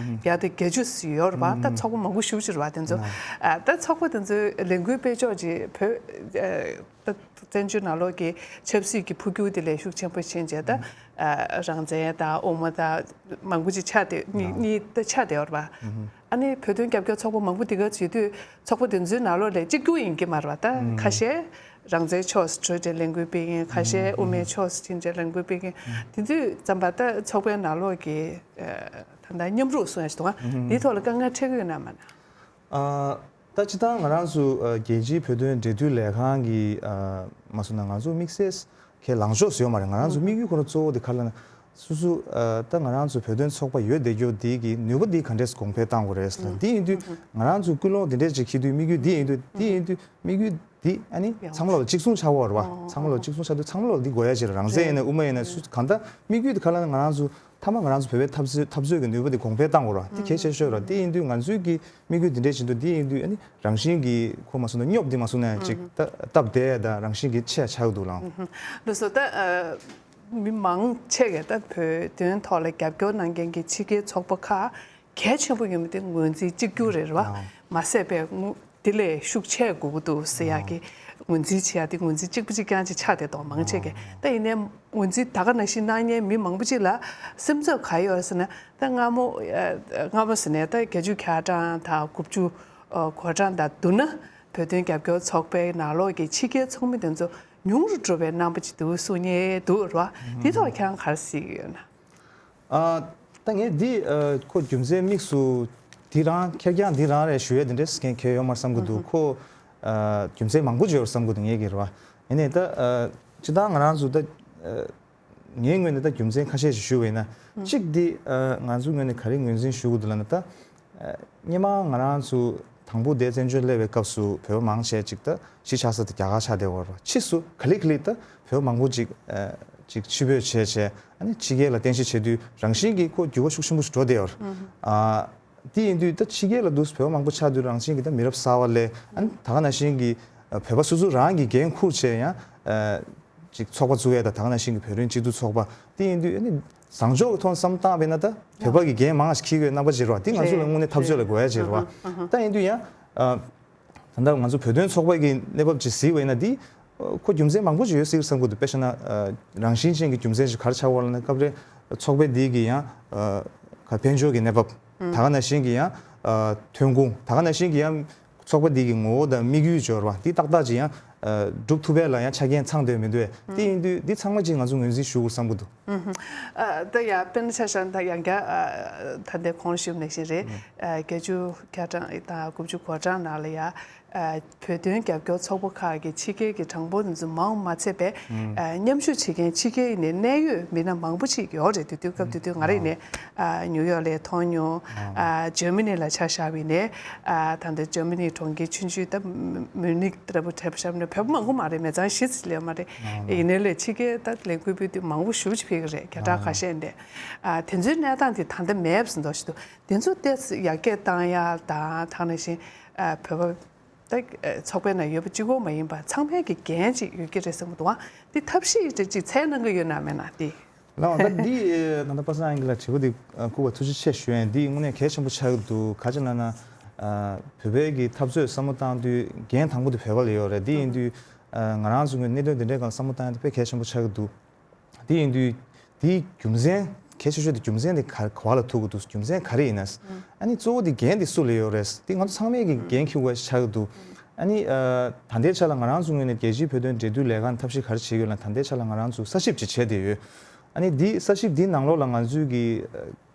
ཡར་དང་བརྒྱད་ཅུ་ཙམ་ཡོད་རེད་བ། ད་ཚོགས་པ་མང་པོ་ཞེ་པོ་ཅིག་རེད་བ། དེ་ཚོ་ཨ་ད་ཚོགས་པ་དེ་ཚོའི་ལས་འགུལ་སྤེལ་ཕྱོགས་ཀྱི་བོད་ཨ་ད་བཙན་བྱོལ་ནང་ལོགས་ཀྱི་ཆབ་སྲིད་ཀྱི་འཕོ་འགྱུར་དེ་ལས་ཤུགས་ཆེན་པོ་ཕྱིན་བྱས་ད་ཨ་རང་བཙན་དང་དབུ་མ་དང་མང་པོ་ཅིག་ཆགས་བསྡད་གཉིས་གཉིས་ད་ཆགས་བསྡད་ཡོད་རེད་བ། ཨ་ནི་བོད་དོན་རྒྱབ་སྐྱོར་ཚོགས་པ་མང་པོ་དེ་ག་བྱེད་དུས་ཚོགས་པ་དེ་ཚོའི་ནང་ལོགས་ལས་གཅིག་གྱུར་ཡིན་གྱི་མ་རེད་བ། ད་ཁ་ཤས་རང་བཙན་ཕྱོགས་སུ་བྲོས་ཏེ་ལས་འགུལ་སྤེལ་མཁན། ཁ་ཤས་དབུ་མའི་ཕྱོགས་སུ་ཕྱིན་བྱས་ལས་འགུལ་སྤེལ་མཁན། དེ་དུས་ཙམ་པ་ད་ཚོགས་པའི་ནང་ལོགས་ཀྱི་ཨ་ད་ལྟ་མཉམ་རུབ་གསུང་ཡ་ཞིག་འདུག་ག་དེའི་ཐོག་ལ་དཀའ་ངལ་འཕྲད་ཀྱི་ཡོད་ན་མ་ན། ཨ་ད་སྤྱིར་བཏང་ང་རང་ཚོ་ཨ་རྒྱལ་སྤྱིའི་བོད་དོན་འབྲེལ་མཐུད་ལས་ཁང་གི་ཨ་མ་སོང་ན་ང་ཚོ་དམིགས་བསལ་གྱི་ལངས་ཕྱོགས་སུ་ཡོད་མ་རེད། ང་རང་ཚོ་དམིགས་ཡུལ་ཁོ་རང་གཙོ་བོ་དེ་ག་རེ་ལབ་ན་སོ་སོ་ཨ་ད་ང་རང་ཚོ་བོད་དོན་ཚོགས་པ་ཡོད་བསྡད་རྒྱུ་འདི་གི་ནུས་པ་འདི་ག་འདྲས་གོང་འཕེལ་གཏང་དགོས་རེད་ཟེར་ལ། འདི་ཡིན་དུས་ང་རང་ཚོ་ཀུན་སློང་འདི་འདྲས་ཅིག་འཁྱེར་དུས་དམིགས་ཡུལ་འདི་ཡིན་དུས་འདི་ཡིན་དུས་དམིགས་ཡུལ་འདི་ཨ་ནི་ཚང་མ་ལ་གཅིག་མཚུངས་ཆགས་ཡོད་རེད་བ། ཚང་མ་ལ་གཅིག་མཚུངས་ཆགས་དུས་ཚང་མ་ལ་འདི་དགོས་ཡ་ཅིག་རེད། རང་བཙན་ཡིན་ན་དབུ་མ་ཡིན་ན་སུ་གང་ལྟར་དམིགས་ཡུལ་འདི་ག་ལ་ང་རང་ཚོ་མཐའ་མ་ང་རང་ཚོ་བོད་པའི་འཐབ་རྩོད་འཐབ་རྩོད་ཀྱི་ནུས་པ་འདི་གོང་འཕེལ་གཏང་དགོས་རེད་བ། འདི་གལ་ཆེ་ཤོས་རེད་བ། འདི་ཡིན་དུས་ང་ཚོའི་གི་དམིགས་ཡུལ་འདི་འདྲས་བྱེད་དུས་འདི་ཡིན་དུས་ཨ་ནི་རང་བཞིན་གྱི་ཁོ་མ་སོང་ན་སྙོབ་འདི་མ་སོང་ན་ཅིག་ད་སྟབས་བདེ་ཡ་དང་རང་བཞིན་གྱི་ཆེ་ཡ་ཆགས་ཀྱི་འདུག་ལགས། ལགས་སོ། ད་ཨ་མི་མང་ཆེ་གས་ད་བོད་དོན་ཐོག་ལ་རྒྱབ་སྐྱོར་གནང་མཁན་གྱི་ཕྱི་རྒྱལ་ཚོགས་པ་ཁག་གལ་ཆེན་པོ་ཡོད་མེད་དེ་ངོས་འཛིན་གཅིག་གྱུར་རེད་བ། ལགས། མ་ཟད་པའི་དངོས་དེ་ལས་ཤུགས་ཆེ་དགོས་ཀྱི་འདུག་ཟེར་ཡག་གི་ངོས་འཛིན་བྱེད་ཡག་དེ་ངོས་འཛིན་གཅིག་པ་གཅིག་རྐྱང་ཅིག་ཆགས་བསྡད་འདུག་མང་ཆེ་གས། ད་ཡིན་ནའི་ངོས་འཛིན་ད་ག་ནང་བཞིན་གནང་མཁན་མི་མང་པོ་ཅིག་ལ་སེམས་འཚབ་ག་ཡོད་ཟེར་ན། ད་སྔ་མོ་ཨ་སྔ་མོ་ཟེར་ནས་ད་བརྒྱད་ཅུ་གྱ་གྲངས་དང་དགུ་བཅུ་ཨ་གོ་གྲངས་དང་བསྡུར་ན་བོད་དོན་རྒྱབ་སྐྱོར་ཚོགས་པའི་ནང་ལོགས་ཀྱི་ཕྱི་རྒྱལ་ཚོགས་མི་དེ་ཚོ་ ཉུང་རུ་འགྲོ་བའི་རྣམ་པ་ཅིག་འདུག་གསུང་མཁན་འདུག་ར། འདི་ཐོག་ཁྱེད་རང་ག་རེ་གཟིགས་ཡོད་ན། ཨ། ད་ངས་འདི་ཨ་ཁོ་རྒྱུ་མཚན་དམིགས་སུ་འདི་རང་ཁེར་རྐྱང་འདི་རང་རེད་ཞུ་ཡས་འདི་འདྲས་མཁན་གལ་ཡོད་མ་རེད་བསམ་གི་འདུག་ཁོ་ཨ་རྒྱུ་མཚན་མང་པོ་ཅིག་ཡོད་རེད་བསམ་གི་འདུག་ངས་ཀྱི་རེད་བ། ཡིན་ནའི་ད་ཨ་སྤྱིར་བཏང་ང་རང་ཚོ་ད་ཨ་ངའི་ངོས་ནས་ད་རྒྱུ་མཚན་ཁ་ཤས་ཤིག་ཞུ་བ་ཡིན་ན། གཅིག་འདི་ཨ་ང་ཚོའི་ངོས་ནས་ག་རེ་ངོས་འཛིན་ཞུ་དགོས་འདུག་ལབ་ན། ད་ཨ་སྔོན་མ་ང་རང་ཚོ་དང་པོ་དེ་བཙན་བྱོལ་སླེབས་པའི་སྐབས་སུ་བོད་པ་མང་ཆེ་ཅིག་ད་གཞིས་ཆགས་ས་དེ་རྒྱ་གར་ཆགས་བསྡད་ཡོད་རེད་བ། ཕྱིས་སུ་ག་ལེ་ག་ལེ་ད་བོད་པ་མང་པོ་ཅིག་ཨ་ཅིག་ཕྱིར་འབུད་བྱས་བྱས། ཨ་ནི་ཕྱི་རྒྱལ་ལ་རྟེན་གཞི་བྱེད་དུས་རང་བཞིན་གྱིས་ཁོ་འགྱུར་བ་ཤུགས་ཆེན་པོ་ཞིག་འགྲོ་བསྡད་ཡོད་རེད། ཨ་དེ་ཡིན་དུས་ད་ཕྱི་རྒྱལ་ལ་འདུག་བོད་པ་མང་པོ་ཆགས་དུས་རང་བཞིན་གྱིས་ད་མི་རབས་གསར་པ་ལས། ཨ་ནི་ད་ག་ནང་བཞིན་གྱི་ཨ་བོད་པ་སོ་སོ་རང་གིས་འགན་འཁུར་བྱས་ཡང་ཨ་ཅིག་ཚོགས་པ་བཙུགས་ཡས་དང་། ད་ག་ནང་བཞིན་གྱི་བོད་རིགས་སྤྱི་མཐུན་ཚོགས་པ་དེ་ཡིན་དུས། ཨ་ནི་བཟང་ཕྱོགས་ཀྱི་ཐོག་ནས་བསམ་བློ་བཏང་བ་ཡིན་ན་ད་བོད་པ་གི་འགན་མང་ཞིག་འཁྱེར་དགོས་རྣམ་པ་ཅིག་རེད་བ། དེ་ང་ཚོ་ལ་དངོས་གནས་འཐབ་རྩོད་ལ་དགོས་ཡ་ཅིག་རེད་བ། ད་ཡིན་དུས་ཡང་ཨ་ད་ལྟ་ང་ཚོ་བོད་དོན་ཚོགས་པ་གི་གནས་བབ་ཅིག་གཟིགས་པ་ཡིན་ན། འདི་ཁོ་རྒྱུ་མཚན་མང་པོ་ཅིག་ཡོད་སྲིད་བསམ་གྱི་འདུག་དཔེ་བཞག་ན་ཨ་རང་བཞིན་ཅན་གྱི་རྒྱུ་མཚན་ཞིག་ག་རེ་ཆགས་ཡོད་ལབ་ན། སྐབས་རེ་ཚོགས་པ་འདི་གི་ཡང་ཨ་ག་དཔལ་འབྱོར་གྱི་གནས་བབ། ད་ག་ནང་བཞིན་གྱི་ཡང་ཨ་ཐོན་ཁུངས། ད་ག་ནང་བཞིན་གྱི་ཡང་ཚོགས་པ་འདི་གི་ངོ་བོ་དང་དམིགས་ཡུལ་སྦྱོར་བ་འདི་ཏག་ཏག་ཅིག་ཡང་ཨ་སྒྲུབ་ཐུབ་པ་ལ་ཡང་ཆ་རྐྱེན་ཚང་དགོས་མི་འདུག་དེ་ཡིན་དུས་འདི་ཚང་མ་ཅིག་ང་ཚོ་ངོས་འཛིན་ཞུ་དགོས་བསམ་གྱི་འདུག་ཨ་ད་ཡ་དཔེར་ན་ཆ་བཞག་ན་ད་ཡང་བསྐྱར་ཨ་ད་ལྟའི་གོང་ཞུས་ནང་བཞིན་རེད། ཨ་བརྒྱད་ཅུ་གྱ་གྲངས་དང་དགུ་བཅུ་གོ་གྲངས་ནང་ལ་ཡ་ཨ་བོད་དོན་རྒྱབ་སྐྱོར་ཚོགས་པ་ཁག་གི་ཕྱི་རྒྱལ་གྱི་གྲངས་འབོར་འདི་ཚོ་མང་མ་ཚད་པའི་ཨ་མཉམ་ཞུགས་བྱེད་མཁན་ཕྱི་རྒྱལ་ནས་གནད་ཡོད་མི་སྣ་མང་པོ་ཅིག་ཡོད་རེད། དེ་དུས་སྐབས་དེ་དུས་ང་རང་ཡིན་ནའི་ཨ་ནིའུ་ཡོག་ལ་མཐོང་མྱོང་། ཨ་འཇར་མ་ནི་ལ་ཆ་བཞག་པ་ཡིན་ནའི་ཨ་ད་ལྟ་འཇར་མ་ནི་གྲོང་ཁྱེར་ཆུང་ཆུང་ད་མུ་ནིག་ལྟ་བུ་གྲས་པ་བཞག་ན་བོད་པ་མང་པོ་མ་རེད། མི་ཚང་ཤེས་ཚིག་ལས་མ་རེད། ཡིན་ནའི་ལས་ཕྱི་རྒྱལ་ད་ལས་འགུལ་སྤེལ་དུས་མང་པོ་ཞེ་པོ་ཅིག་ཕེབས་ཀྱི་རེད། བརྒྱ་ཕྲག་ཁ་ཤས་འདས། ཨ་དེ་ཚོའི་གནས་སྟངས་དེ་ད་ལྟ་མེད་པ་ཟིན་འདུག་ཞིག་འདུག་དེ་ཚོ་ཏོག་ཙམ་ཡར་རྒྱས་བཏང་ཡ་དང་། ད་ག་ནང་བཞིན་ཨ་བོད་པ་ད་ཚོགས་པའི་ནང་ཡོད་པ་གཅིག་པོ་མ་ཡིན་པ་ཚང་མའི་གི་འགན་ཅིག་ཡོད་ཀྱི་རེད་བསམ་གྱི་འདུག་ཨ་འདི་ཐབས་ཤེས་ཅིག་ཅིག་འཚོལ་གནང་གི་ཡོད་ན་མེད་ན་འདི། ལགས་ད་འདི་ད་ལྟ་པ་སངས་དབྱངས་ལགས་དྲི་བ་འདི་བསྐུར་བ་ཐུགས་རྗེ་ཆེ་ཞུ་ཡ་ཡིན། འདི་དངོས་གནས་གལ་ཆེན་པོ་ཆགས་ཀྱི་འདུག་ག་ཅི་ལབ་ན་ཨ་བོད་པའི་གི་འཐབ་རྩོད་བསམ་བློ་བཏང་དུས་འགན་དང་པོ་དེ་བོད་པ་ལ་ཡོད་རེད། འདི་ཡིན་དུས་ཨ་ང་རང་ཚོ་གི་གནད་དོན་འདི་འདྲའི་སྒང་བསམ་བློ་བཏང་ཡ་དེ་དཔེ་གལ་ཆེན་པོ་ཆགས་ཀྱི་འདུག་དེ་ཡིན་དུས་དེའི་རྒྱུ་མཚན། གལ་ཆེ་ཤོས་དེ་རྒྱུ་མཚན་དེ་ག་ག་བ་ལ་ཐུག་གི་འདུག་རྒྱུ་མཚན་ག་རེ་ཡིན་ན། ཨ་ནི་གཙོ་བོ་དེ་འགན་དེ་སུ་ལ་ཡོད་རེད། དེ་ང་ཚོ་ཚང་མས་ཀྱི་འགན་འཁྱེར་དགོས་ཆགས་ཀྱི་འདུག་ཨ་ནི་ཨ་ད་ལྟའི་ཆ་ལ་ང་རང་ཚོ་ངོས་ནས་རྒྱལ་སྤྱིའི་བོད་དོན་འབྲེལ་མཐུད་ལས་ཁང་ཐབས་ཤེས་ག་རེ་བྱེད་ཀྱི་ཡོད་ལབ་ན། ད་ལྟའི་ཆ་ལ་ང་རང་ཚོ་ས་ཞིབ་ཅིག་བྱས་བསྡད་ཡོད། ཨ་ནི་དེ་ས་ཞིབ་དེའི་ནང་ལོགས་ལ་ང་ཚོས་ཀྱི་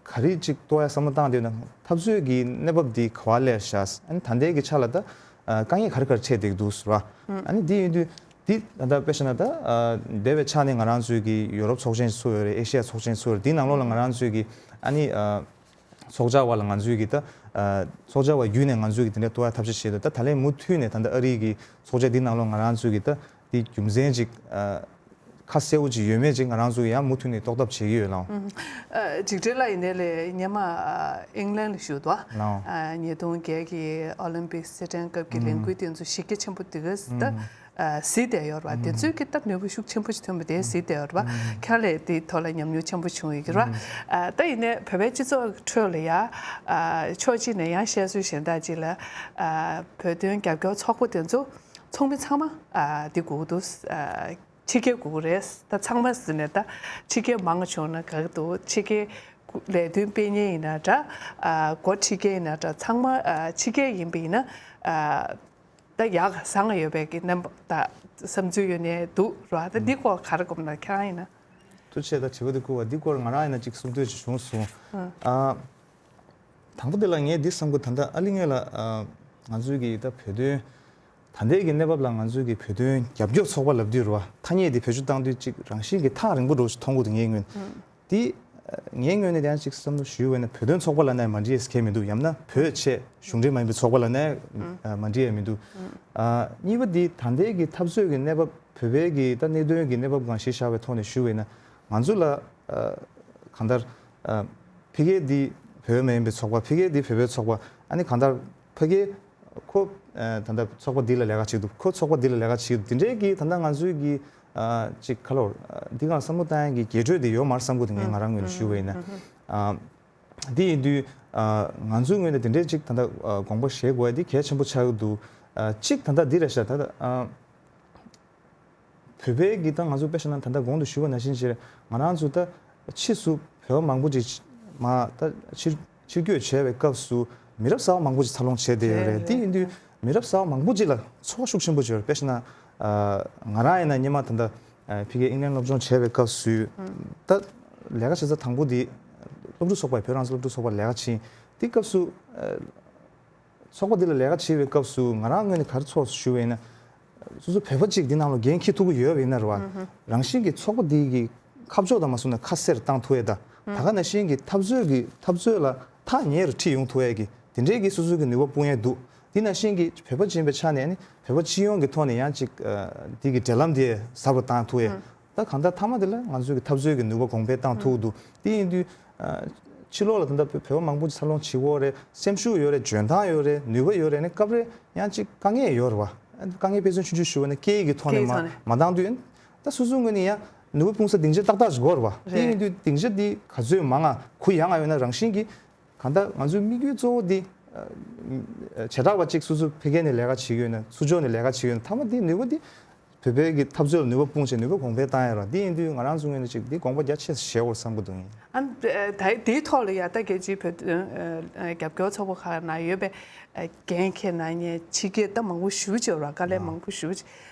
ག་རེ་ཅིག་རྟོགས་ཡ་བསམ་བློ་བཏང་བསྡད་ཡོད་ན། འཐབ་རྩོད་ཀྱི་གནས་བབ་འདི་ག་བ་སླེབས་ཤག་ཨ་ནི་ད་ལྟའི་གི་ཆ་ལ་ད་ཨ་དཀའ་ངལ་ག་རེ་ག་རེ་འཕྲད་བསྡད་ཀྱི་འདུག་ཟེར་བ། ཨ་ནི་འདི་ཡིན་དུས་འདི་ད་ལྟ་དཔེ་བཞག་ན་ད་ཨ་འདས་པའི་ཆ་ནས་ང་རང་ཚོའི་གི་ཡོ་རོབ་ཚོགས་ཆེན་ཚུགས་ཡོད་རེད། ཨེ་ཤི་ཡ་ཚོགས་ཆེན་ཚུགས་ཡོད་རེད། འདིའི་ནང་ལོགས་ལ་ང་རང་ཚོའི་གི་ཨ་ནི་ཨ་ཚོགས་བཅར་བ་ལ་ང་ཚོའི་གི་ད་ཨ་ཚོགས་བཅར་བ་བརྒྱུད་ནས་ང་ཚོའི་གི་དེ་འདྲ་རྟོགས་ཡ་ཐབས་ཤེས་བྱས་འདུག་ད་ད་ལན་མུ་མཐུད་ནས་ད་ལྟ་ཨ་རིའི་གི་ཚོགས་བཅར་འདིའི་ནང་ལོགས་ང་རང་ཚོའི་གི་ད་འདི་རྒྱུ་མཚན་ཅིག་ཨ་ཁ་གསལ་བོ་ཅིག་ཡོད་མེད་ཅིག་ང་རང་ཚོ་ཡང་མུ་མཐུད་ནས་རྟོགས་ཐབས་བྱེད་ཀྱི་ཡོད་ལགས། ཨ་འཇིགས་བྲལ་ལགས་ཡིན་ནའི་ལས་སྔོན་མ་ཨ་ཨིང་ལན་ལ་བཞུགས་འདུག་ལགས། ཨ་ཉིས་སྟོང་བརྒྱད་ཀྱི་ཨོ་ལིམ་པིག་རྩེད་འགྲན་སྐབས་ཀྱི་ལས་འགུལ་དེ་ཚོ་གཞི་རྒྱ་ཆེན་པོ་འདི་ག་ད་ཨ་གཟིགས་བསྡད་ཡོད་རེད་བ། དེ་ཚོའི་གི་ད་ནུས་པ་ཤུགས་ཆེན་པོ་ཞིག་ཐོན་པ་དེ་གཟིགས་བསྡད་ཡོད་རེད་བ། ཁྱེད་ལས་དེའི་ཐོག་ལ་ཉམས་མྱོང་ཆེན་པོ་བྱུང་ཡོད་ཀྱི་རེད་བ། ཨ་ད་ཡིན་ནའི་བོད་པའི་སྤྱི་ཚོགས་ཀྱི་ཁྲོད་ལ་ཡ་ཨ་ཕྱོགས་གཅིག་ནས་ཡང་བཤད་སྲོལ་གཞན་དག་ཅིག་ལ་ཨ་བོད་དོན་རྒྱབ་སྐྱོར་ཚོགས་པ་དེ་ཚོ་ཚོགས་མི་ཚང་མ་ཨ་འདི་དགོས་ཀྱི་འདུག་ཨ་ཕྱི་རྒྱལ་དགོས་ཀྱི་རེད། ད་ཚང་མ་ཟེར་ནས་ད་ཕྱི་རྒྱལ་མང་བ་བྱུང་ན་དགའ་གི་འདུག་ཕྱི་རྒྱལ་ལས་དོན་སྤེལ་མཁན་ཡིན་ན་འདྲ། ཨ་འགོ་ཁྲིད་མཁན་ཡིན་ན་འདྲ། ཚང་མ་ཨ་ཕྱི་རྒྱལ་ཡིན་པ་ཡིན་ན་ཨ་ད་ཡག་བཟང་ཡོད་པའི་གི་རྣམ་པ་ད་བསམ་ཚུལ་ཡོད་ནའི་འདུག་ར། ད་འདི་སྐོར་ག་རེ་དགོངས་ན་ཁྱེད་རང་ཡིན་ན། ཐུགས་རྗེ་ཆེ། ད་དྲི་བ་འདི་བསྐུར་བ་འདི་སྐོར་ང་རང་ཡིན་ན་ཅིག་གསུང་འདོད་ཅིག་བྱུང་སོང་། ཨ། དང་པོ་དེ་ལ་ངས་འདི་བསམ་གི། ད་ལྟ་ཨ་ལི་ངེས་ལ་ཨ་ང་ཚོའི་གི་ད་བོད་དོན་ད་ལྟའི་གི་གནས་བབ་ལ་ང་ཚོའི་གི་བོད་དོན་རྒྱབ་སྐྱོར་ཚོགས་པ་ལབ་དུས་རེད་བ། ཐ་སྙད་འདི་བེད་སྤྱོད་བཏང་དུས་ཅིག་རང་བཞིན་གི་ཐག་རིང་པོ་འདྲ་བོ་ཞིག་མཐོང་གི་འདུག་ངའི་ངོས་ནས། འདི་ངའི་ངོས་ནས་ཡང་ཅིག་བསམ་བློ་ཞུས་པ་ཡིན་ན་བོད་དོན་ཚོགས་པ་ལབ་ན་མ་འགྲིག་ཡས་ཁྱད་མི་འདུག་ཡང་ན་བོད་ཆེད་གཞུང་འབྲེལ་མ་ཡིན་པའི་ཚོགས་པ་ལབ་ན་མ་འགྲིག་ཡས་མི་འདུག་ཨ་གཉིས་པ་འདི་ད་ལྟའི་གི་འཐབ་རྩོད་ཀྱི་གནས་བབ། བོད་པའི་གི་ད་གནད་དོན་གྱི་གནས་བབ་སྒང་གཞི་བཞག་པའི་ཐོག་ནས་ཞུས་པ་ཡིན་ན། ང་ཚོ་ལ་ཨ་གང་ལྟར་ཨ་ཕ་གི་འདི་བོད་པ་མ་ཡིན་པའི་ཚོགས་པ། ཕ་གི་འདི་བོད་པའི་ཚོགས་པ། ཨ་ནི་གང་ལྟར་ཕ་གི་ཁོ་ཨ་ད་ལྟ་ཚོགས་པ་འདི་ལ་ལས་ཀ་བྱེད་འདུག་ཁོ་ཚོགས་པ་འདི་ལ་ལས་ཀ་བྱེད་འདུག་དེ་འདྲའི་གི་ད་ལྟ་ང་ཚོའི་གི་ཨ་ཅིག་ཁ་ལོར་ཨ་འདི་སྒང་བསམ་བློ་བཏང་ཡ་གི་རྒྱས་སྤྲོས་དེ་ཡོད་མ་རེད་བསམ་གི་འདུག་ངས་ང་རང་ངོས་ནས་ཞུས་པ་ཡིན་ན། ཨ་འདི་ཡིན་དུས་ཨ་ང་ཚོའི་ངོས་ནས་དེ་འདྲའི་ཅིག་ད་ལྟ་ཨ་དགོངས་པ་བཞེས་དགོས་ཡ་འདི་གལ་ཆེན་པོ་ཆགས་ཀྱི་འདུག་ཨ་གཅིག་ད་ལྟ་འདི་རེད་ཤག་ད་ལྟ་ཨ་བོད་པའི་གི་ད་ང་ཚོ་དཔེ་བཞག་ན་ད་ལྟ་གོང་དུ་ཞུས་པ་ནང་བཞིན་བྱས་ང་རང་ཚོ་ད་ཕྱིས་སུ་བོད་པ་མང་པོ་ཅིག་མ་ད་ཕྱིར་ཕྱིར་སྐྱོད་བྱས་པའི་སྐབས་སུ་མི་རབས་གསར་པ་མང་པོ་ཅིག་འཚར་ལོངས་བྱས་བསྡད་ཡོད་རེད། དེ་ཡིན་དུས་མི་རབས་གསར་པ་མང་པོ་ཅིག་ལ་ཚོར་བ་ཤུགས་ཆེན་པོ་ཅིག་ཡོད་རེད། དཔེ་བཞག་ན་ ཨ་ང་རང་ཡིན་ན་སྔོན་མ་ད་ལྟ་ཨ་ཕ་གིར་ཨིང་ལན་སློབ་སྦྱོང་བྱས་པའི་སྐབས་སུ་ད་ལས་ཀ་བྱེད་ས་དང་པོ་དེ་སློབ་ཕྲུག་ཚོགས་པ་བོད་རང་བཙན་སློབ་ཕྲུག་ཚོགས་པར་ལས་ཀ་བྱས། དེ་སྐབས་སུ་ཨ་ཚོགས་པ་འདི་ལ་ལས་ཀ་བྱེད་པའི་སྐབས་སུ་ང་རང་ངོས་ནས་ག་རེ་ཚོར་ཞུ་བ་ཡིན་ན། སོ་སོ་བོད་པ་གཅིག་འདི་ནང་ལ་འགན་འཁྱེར་ཐུབ་ཀྱི་ཡོད་པ་ཡིན་ན་རེད་བ། རང་བཞིན་གྱིས་ཚོགས་པ་འདི་གི་ཁ་ཕྱོགས་དང་མ་བསུབས་ན་ཁ་གསལ་བཏང་ཐུབ་ཡས་དང་། ད་ག་ནང་བཞིན་གྱི་འཐབ་རྩོད་ཀྱི་འཐབ་རྩོད་ལ་ཐག་ཉེ་རུ་ཁྲིད་ཡོང་ཐུབ་ཡས་ཀྱི་དེ་འདྲའི་གི་སོ་སོ་གི་ནུས་པ་སྤུངས་ཡས་འདུག་དེ་ནང་བཞིན་གྱི་བོད་པ་ཅིག་ཡིན་པའི་ཆ་ནས་ནི་བོད་པ་སྤྱི་ཡོངས་ཀྱི་ཐོག་ནས་ཡང་ཅིག་ཨ་འདི་གི་འབྲེལ་ལམ་དེ་ཟབ་རུ་བཏང་ཐུབ་ཡས། ད་གང་ལྟར་མཐའ་མ་དེ་ལ་ང་ཚོས་ཀྱི་འཐབ་རྩོད་ཀྱི་ནུས་པ་གོང་འཕེལ་བཏང་ཐུབ་འདུག་དེ་ཡིན་དུས་ཨ་ཕྱི་ལོགས་ལ་ད་ལྟ་བོད་པ་མང་པོ་འཚར་ལོངས་བྱེད་ཀྱི་ཡོད་རེད། སེམས་ཤུགས་ཡོད་རེད། འཇོན་ཐང་ཡོད་རེད། ནུས་པ་ཡོད་རེད། ནི་སྐབས་རེ་ཡང་ཅིག་དཀའ་ངལ་ཡོད་རེད་བ། དཀའ་ངལ་དཔེ་མཚོན་ཆུང་ཆུང་ཞུ་བ་ན་སྐད་ཡིག་གི་ཐོག་ནས་སྐད་ཡིག་མ་ཐོག་ནས་མ་བཏང་དུས་ད་སོ་སོའི་ངོས་ནས་ཡང་ནུས་པ་སྤུངས་ས་སྡིངས་ཆ་ཏག་ཏག་ཞིག་དགོས་རེད་བ། དེ་རེད། ཡིན་དུས་སྡིངས་ཆ་འདི་ག་ཚོད་མང་ང་གུ་ཡངས་ང་ཡོད་ན་རང་བཞིན་གྱིས་གང་ལྟར་ང་ཚོའི་དམིགས་ཡུལ་གཙོ་བོ་འདི་ཨ་བྱེ་བྲག་པ་གཅིག་སོ་སོ་ཕ་གི་ནས་ལས་ཀ་བྱེད་ཀྱི་ཡོད་ན། ཚུར་ཕྱོགས་ནས་ལས་ཀ་བྱེད་ཀྱི་ཡོད་ན། མཐའ་མ་འདི་ནུས་པ་འདི་བོད་པའི་གི་འཐབ་རྩོད་ལ་ནུས་པ་སྤུངས་བྱས་ནུས་པ་གོང་འཕེལ་བཏང་ཡ་ར། འདི་ཡིན་དུས་ང་རང་ཚོ་ངོས་ནས་ཅིག་འདི་དགོངས་པ་རྒྱ་ཆེ་ས་བཞེས་དགོས་བསམ་གྱི་འདུག་ཨ་ད་དེའི་ཐོག་ལ་ཡ་ད་རྒྱལ་སྤྱིའི་བོད་དོན་ཨ་རྒྱབ་སྐྱོར་ཚོགས་པ་ཁག་ནང་ཡོད་པའི་ཨ་འགན་འཁྱེར་གནང་མཁན་ཕྱི་རྒྱལ་ད་མང་པོ་ཞེ་པོ་ཅིག་ཡོད་ར། དཀའ་ལས་མང་པོ་ཞེ་པོ་ཅིག་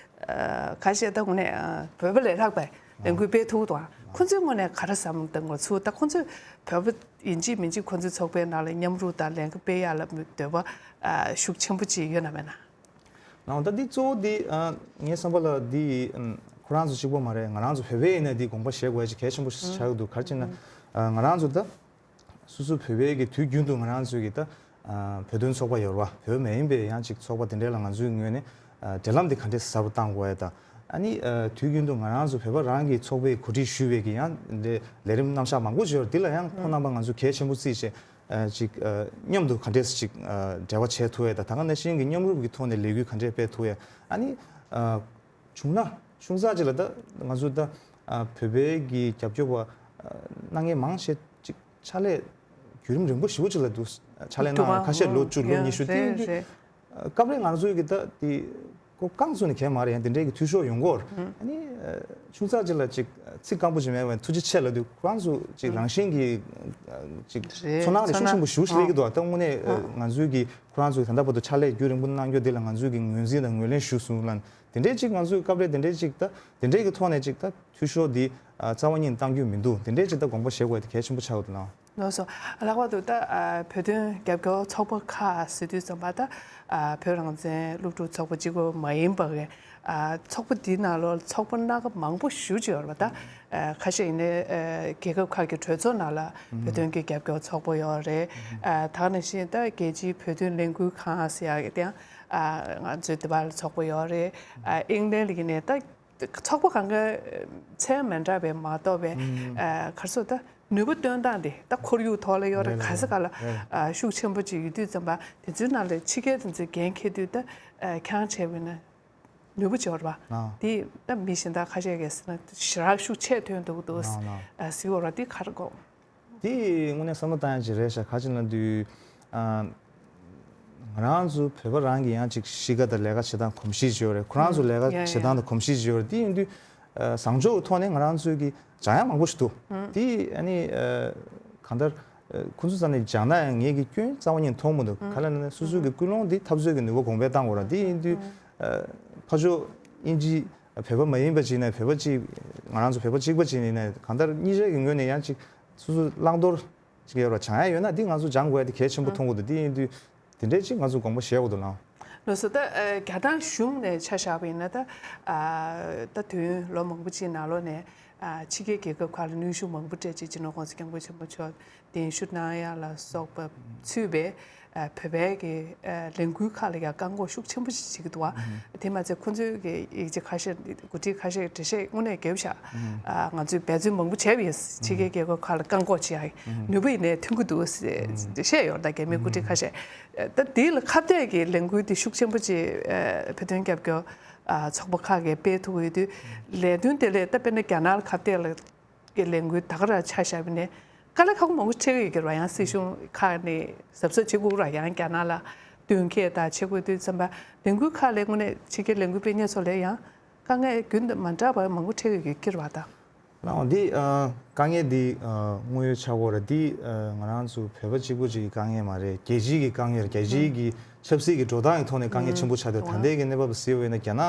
ཨ་ཁ་ཤས་ད་དངོས་གནས་ཨ་བོད་པ་ལས་ལྷག་པའི་ལས་འགུལ་སྤེལ་ཐུབ་འདུག་ཁོ་ཚོའི་ངོས་ནས་ག་རེ་བསམ། ད་ང་ཚོ་ད་ཁོ་ཚོས་བོད་པ་ཡིན་གཅིག་མིན་གཅིག་ཁོ་ཚོའི་ཚོགས་པའི་ནང་ལ་མཉམ་རུབ་དང་ལས་ཀ་སྤེལ་ཡག་ལ་འདོད་པ་ཨ་ཤུགས་ཆེན་པོ་ཅིག་ཡོད་ན་མེད་ན། ནའོ་ད་འདི་གཙོ་བོ་འདི་ཨ་ངའི་བསམ་པ་ལ་འདི་ཨམ་ཁོ་རང་ཚོ་གཅིག་པོ་མ་རེད། ང་རང་ཚོ་བོད་པ་ཡིན་ན་འདི་དགོངས་པ་བཞེས་དགོས་ཡ་ཅིག་གལ་ཆེན་པོ་ཞིག་ཆགས་ཀྱི་འདུག་ག་རེ་བྱས་ན་ཨ་ང་རང་ཚོ་ད་སོ་སོ་བོད་པའི་གི་དུས་རྒྱུན་དུ་ང་རང་ཚོའི་གི་ད་ཨ་བོད་དོན་ཚོགས་པ་ཡོད་རེད་བ། བོད་མ་ཡིན་པའི་ཡང་ཅིག་ཚོགས་པ་དེ་འདྲས་ལ་ང་ཚོའི་ངོས་ནས་ཨ་འབྲེལ་ལམ་དེ་ག་འདྲས་ཟབ་རུ་གཏང་དགོས་ཡ་དང་། ཨ་ནི་ཨ་དུས་རྒྱུན་དུ་ང་རང་ཚོ་བོད་པ་རང་གི་ཚོགས་པས་གོ་སྒྲིག་ཞུས་པའི་གི་ཡང་འདི་ལས་རིམ་རྣམ་གཞག་མང་པོ་ཅིག་ཡོད་རེད། འདི་ལ་ཡང་ཁོང་རྣམ་པ་ང་ཚོ་གལ་ཆེན་པོ་བརྩིས་བྱས། ཨ་ཅིག་ཨ་མཉམ་དུ་ག་འདྲས་ཅིག་ཨ་འབྲེལ་བ་བྱེད་ཐུབ་ཡ་དང་། ད་ག་ནང་བཞིན་གྱི་མཉམ་རུབ་ཀྱི་ཐོག་ནས་ལས་འགུལ་ག་འདྲས་སྤེལ་ཐུབ་ཡ། ཨ་ནི་ཨ་བྱུང་ན་ཆུང་ཙག་ཅིག་ལ་ད་ང་ཚོ་ད་ཨ་བོད་པའི་གི་རྒྱབ་སྐྱོར་བ་ཨ་གནང་མཁན་མང་ཆེ་ཅིག་ཕྱག་ལས་བརྒྱུད་རིམ་རིང་པོ་ཞེ་པོ་ཅིག་ལ་འདུག་ཕྱག་ལས་འདུག་གནང་ཨ་ཁ་ཤས་ལོ་བཅུ་ལོ་ཡ་ཉི་ཤུ་དེ་རེད་ཡིན་དུས། རེད། སྐབས་རེ་ང་ཚོའི་གི་ད་དེ་ཀོ་རྐང་བཙུགས་ནས་གས་མ་རེད། ཡང་དེ་འདྲའི་གི་འཐུས་ཤོར་ཡོང་གི་ཡོད་རེད། ཨ་ནི་ཨ་ཆུང་ཙག་ཅིག་ལ་ཅིག་ཚིག་རྐང་པོ་ཅིག་མེད་པ་ཐུགས་རྗེ་ཆེ་ལབ་དུས་ཁོ་རང་ཚོ་ཅིག་རང་བཞིན་གྱི་ཨ་ཅིག་རེད། ཚོར་སྣང་རེ་ཤུགས་ཆེན་པོ་ཞེ་པོ་ཞིག་སླེབས་ཀྱི་འདུག་ཨ་ད་དངོས་གནས་ཨ་ང་ཚོའི་གི་ཁོ་རང་ཚོ་གི་ད་ལྟ་བར་དུ་ཕྱག་ལས་རྒྱུན་རིང་པོ་གནང་རྒྱུ་དེ་ལ་ང་ཚོའི་གི་ངོས་འཛིན་དང་ངོས་ལེན་ཞུ་གསུངས་ལ། དེ་འདྲའི་ཅིག་ང་ཚོའི་སྐབས་རེ་དེ་འདྲའི་ཅིག་ད་དེ་འདྲའི་གི་ཐོག་ནས་ཅིག་ད་འཐུས་ཤོར་འདི་ཨ་རྩ་བ་ཉིད་ནས་གཏང་རྒྱུ་མི་འདུག་དེ་འདྲའི་ཅིག་ད་དགོངས་པ་བཞེས་དགོས་དེ་གལ་ཆེན་པོ་ཆགས་ཡོད་འདུག་ལགས། ལགས་སོ། ལྷག་པར་དུ་ད་ཨ་བོད་དོན་རྒྱབ་སྐྱོར་ཚོགས་པ་ཁག་ཟེར་དུས་ཙམ་པ་ད་ཨ་བོད་རང་བཙན་སློབ་ཕྲུག་ཚོགས་པ་གཅིག་པོ་མ་ཡིན་པ་གི་ཨ་ཚོགས་པ་འདིའི་ནང་ལོགས་ཚོགས་པ་སྣ་ཁ་མང་པོ་ཞེ་པོ་ཅིག་ཡོད་རེད་པ། ད་ཨ་ཁ་ཤས་ཡིན་ནའི་ཨ་རྒྱལ་ཁབ་ཁག་གི་གྲོས་ཚོགས་ནང་ལ་བོད་དོན་གྱི་རྒྱབ་སྐྱོར་ཚོགས་པ་ཡོད་རེད། ཨ་ད་ག་ནང་བཞིན་ད་རྒྱལ་སྤྱིའི་བོད་དོན་ལས་འགུལ་ཁང་ཟེར་ཡག་གི་དེ་ཡང་ཨ་ང་ཚོའི་འདི་པར་ཚོགས་པ་ཡོད་རེད། ཨ་ཨིང་ལན་ལ་ཡིན་ནའི་ད། ཚོགས་པ་གང་ག་ཚད་མི་འདྲ་བའི་མ་གཏོགས་པའི་ཨ་ག་རེ་ཟེར་ད་ནུས་པ་བཏོན་སྟངས་དེ་ད་ཁོར་ཡུག་ཐོག་ལ་ཡོད་རེད། ག་ས་ག་ལ་ཨ་ཤུགས་ཆེན་པོ་ཅིག་ཡོད་དུས་ཙམ་པ་དེ་ཚོའི་ནང་ལ་ཕྱི་རྒྱལ་དེ་ཚོས་འགན་འཁྱེར་དུས་ད་ཨ་ཁྱང་བྱས་པས་ན་ནུས་པ་ཅིག་ཡོད་རེད་པ། དེ་ད་མི་གཞན་དག་ཁ་ཤས་ཀྱིས་ཟེར་ན་ཞེ་དྲག་ཤུགས་ཆེ་ཐོན་འདུག་འདུག་ཨ་ཟེར་བ་ར། དེ་ག་རེ་དགོངས། དེ་དངོས་གནས་བསམ་བློ་བཏང་ཡ་ཅིག་རེད་ཤག་ག་ཅི་ལབ་དུས་ཨ་ང་རང་ཚོ་བོད་པ་རང་གི་ཡང་ཅིག་གཤིས་ཀ་དང་ལས་ཀ་བྱེད་སྟངས་གོམས་གཤིས་ཅིག་ཡོད་རེད། ཁོ་རང་ཚོ་ལས་ཀ་ཡ་བྱེད་ཡ་སྟངས་དང་གོམས་གཤིས་ཅིག་ཡོད་རེད། དེ་ཡིན་དུས་ཨ་བཟང་ཕྱོགས་ཀྱི་ཐོག་ནས་ང་རང་ཚོའི་གི་སྦྱང་ཡ་མང་པོ་ཞིག་འདུག་དེ་ཨ་ནི་ཨ་གང་ལྟར་ཨ་ཁོ་ཚོ་རྩ་ནས་སྦྱང་ན་ཡང་ངེད་ཀྱི་སྐྱོན་རྩ་བ་ཉིད་མཐོང་མི་འདུག་ག་ལབ་ན་སོ་སོའི་གི་ཀུན་སློང་འདི་འཐབ་རྩོད་ཀྱི་ནུས་པ་གོང་འཕེལ་བཏང་དགོས་རེད། དེ་ཡིན་དུས་ཨ་ཕར་ཕྱོགས་དབྱིན་ཇི་བོད་པ་མ་ཡིན་པ་ཅིག་ཡིན་ན་བོད་པ་ཅིག་ང་རང་ཚོ་བོད་པ་གཅིག་པ་ཅིག་ཡིན་ན་གང་ལྟར་གཉིས་ཆ་གི་ངོས་ནས་ཡང་ཅིག་སོ་སོ་བླང་དོར་ཅིག་ཡོད་ར། སྦྱང་ཡ་ཡོད་ན་འདི་ང་ཚོ་སྦྱང་དགོས་ཡ་དེ་གལ་ཆེན་པོ་མཐོང་གི་འདུག་དེ་ཡིན་དུས་དེ་འདྲའི་ཅིག་ང་ཚོ་དགོངས་པ་བཞེས་དགོས་འདུག་ལགས། ལགས་སོ། ད་ཨ་རྒྱ་ནག་གཞུང་ནས་ཆ་བཞག་པ་ཡིན་ན་ད་ཨ་ད་དུས་ཡུན་ལོ་མང་པོ་ཅིག་ནང་ལོགས་ནས་ཨ་ཕྱི་རྒྱལ་རྒྱལ་ཁབ་ཁག་ལ་གནོན་ཤུགས་མང་པོ་སྤྲད་ཅིག་སྤྱི་ནོར་༸གོང་ས་༸སྐྱབས་མགོན་ཆེན་པོ་མཆོག་གདན་ཞུ་གནང་ཡ་ལ་སོགས་པ་ཚུད་པའི་ཨ་བོད་པའི་གི་ཨ་ལས་འགུལ་ཁག་ལ་ཡང་བཀག་འགོག་ཤུགས་ཆེན་པོ་ཞིག་བྱེད་ཀྱི་འདུག་བ། དེ་མ་ཚད་ཁོང་ཚོའི་གི་ཡིག་ཆ་ཁ་ཤས་འགོ་ཁྲིད་ཁ་ཤས་ཀྱི་འགྲེལ་བཤད་དངོས་གནས་རྒྱབ་ཤག་ཨ་ང་ཚོས་འབད་བརྩོན་མང་པོ་བྱས་པ་ཡིན། ཕྱི་རྒྱལ་རྒྱལ་ཁབ་ཁག་ལ་བཀག་འགོག་བྱེད་ཡ་ནུས་པ་ཡིན་ནའི་ཐོན་གྱི་འདུག་ཟེར་བཤད་ཡོད་རེད། ད་རྒྱ་མིའི་འགོ་ཁྲིད་ཁ་ཤས་ད་དེ་ལ་ཁ་གཏད་ཀྱི་ལས་འགུལ་དེ་ཤུགས་ཆེན་པོ་ཅིག་ཨ་བོད་དོན་རྒྱབ་སྐྱོར་ཨ་ཚོགས་པ་ཁག་གིས་སྤེལ་ཐུབ་ཀྱི་ཡོད་དུས་ལས་དོན་དེ་ལས་ད་དཔེར་ན་རྒྱ་ནག་ལ་ཁ་གཏད་ལ་གི་ལས་འགུལ་ད་ག་རང་ཆ་བཞག་པ་ཡིན་ནའི་དཀའ་ལས་ཁག་པོ་མང་པོ་འཕྲད་ཀྱི་ཡོད་ཀྱི་རེད་བ། ཡང་སྲིད་གཞུང་ཁག་ནས་གཟབ་གཟབ་བྱེད་དགོས་ར། ཡང་རྒྱ་ནག་ལ་མདུན་སྐྱོད་དང་བྱེད་དགོས་དུས་ཙམ་པ་ལས་འགུལ་ཁག་ལས་དངོས་གནས་ཕྱི་རྒྱལ་ལས་འགུལ་སྤེལ་མཁན་ཚོ་ལ་ཡང་དཀའ་ངལ་རྒྱུན་དུ་མ་འདྲ་བ་མང་པོ་འཕྲད་ཀྱི་ཡོད་ཀྱི་རེད་བ་ད། ལགས་འདི་ཨ་དཀའ་ངལ་འདི་ཨ་དངོས་ཡོད་ཆགས་ཀྱི་ཡོད་རེད། འདི་ཨ་ང་རང་ཚོ་བོད་པ་གཅིག་པུ་གཅིག་གི་དཀའ་ངལ་མ་རེད། རྒྱལ་སྤྱིའི་གི་དཀའ་ངལ་རེད། རྒྱལ་སྤྱིའི་གི་ཆབ་སྲིད་ཀྱི་འགྲོ་སྟངས་ཀྱི་ཐོག་ནས་དཀའ་ངལ་ཆེན་པོ་ཆགས་ཏེ། ད་ལྟའི་གི་གནས་བབ་གཟིགས་པ་ཡིན་ན་རྒྱ་ནག་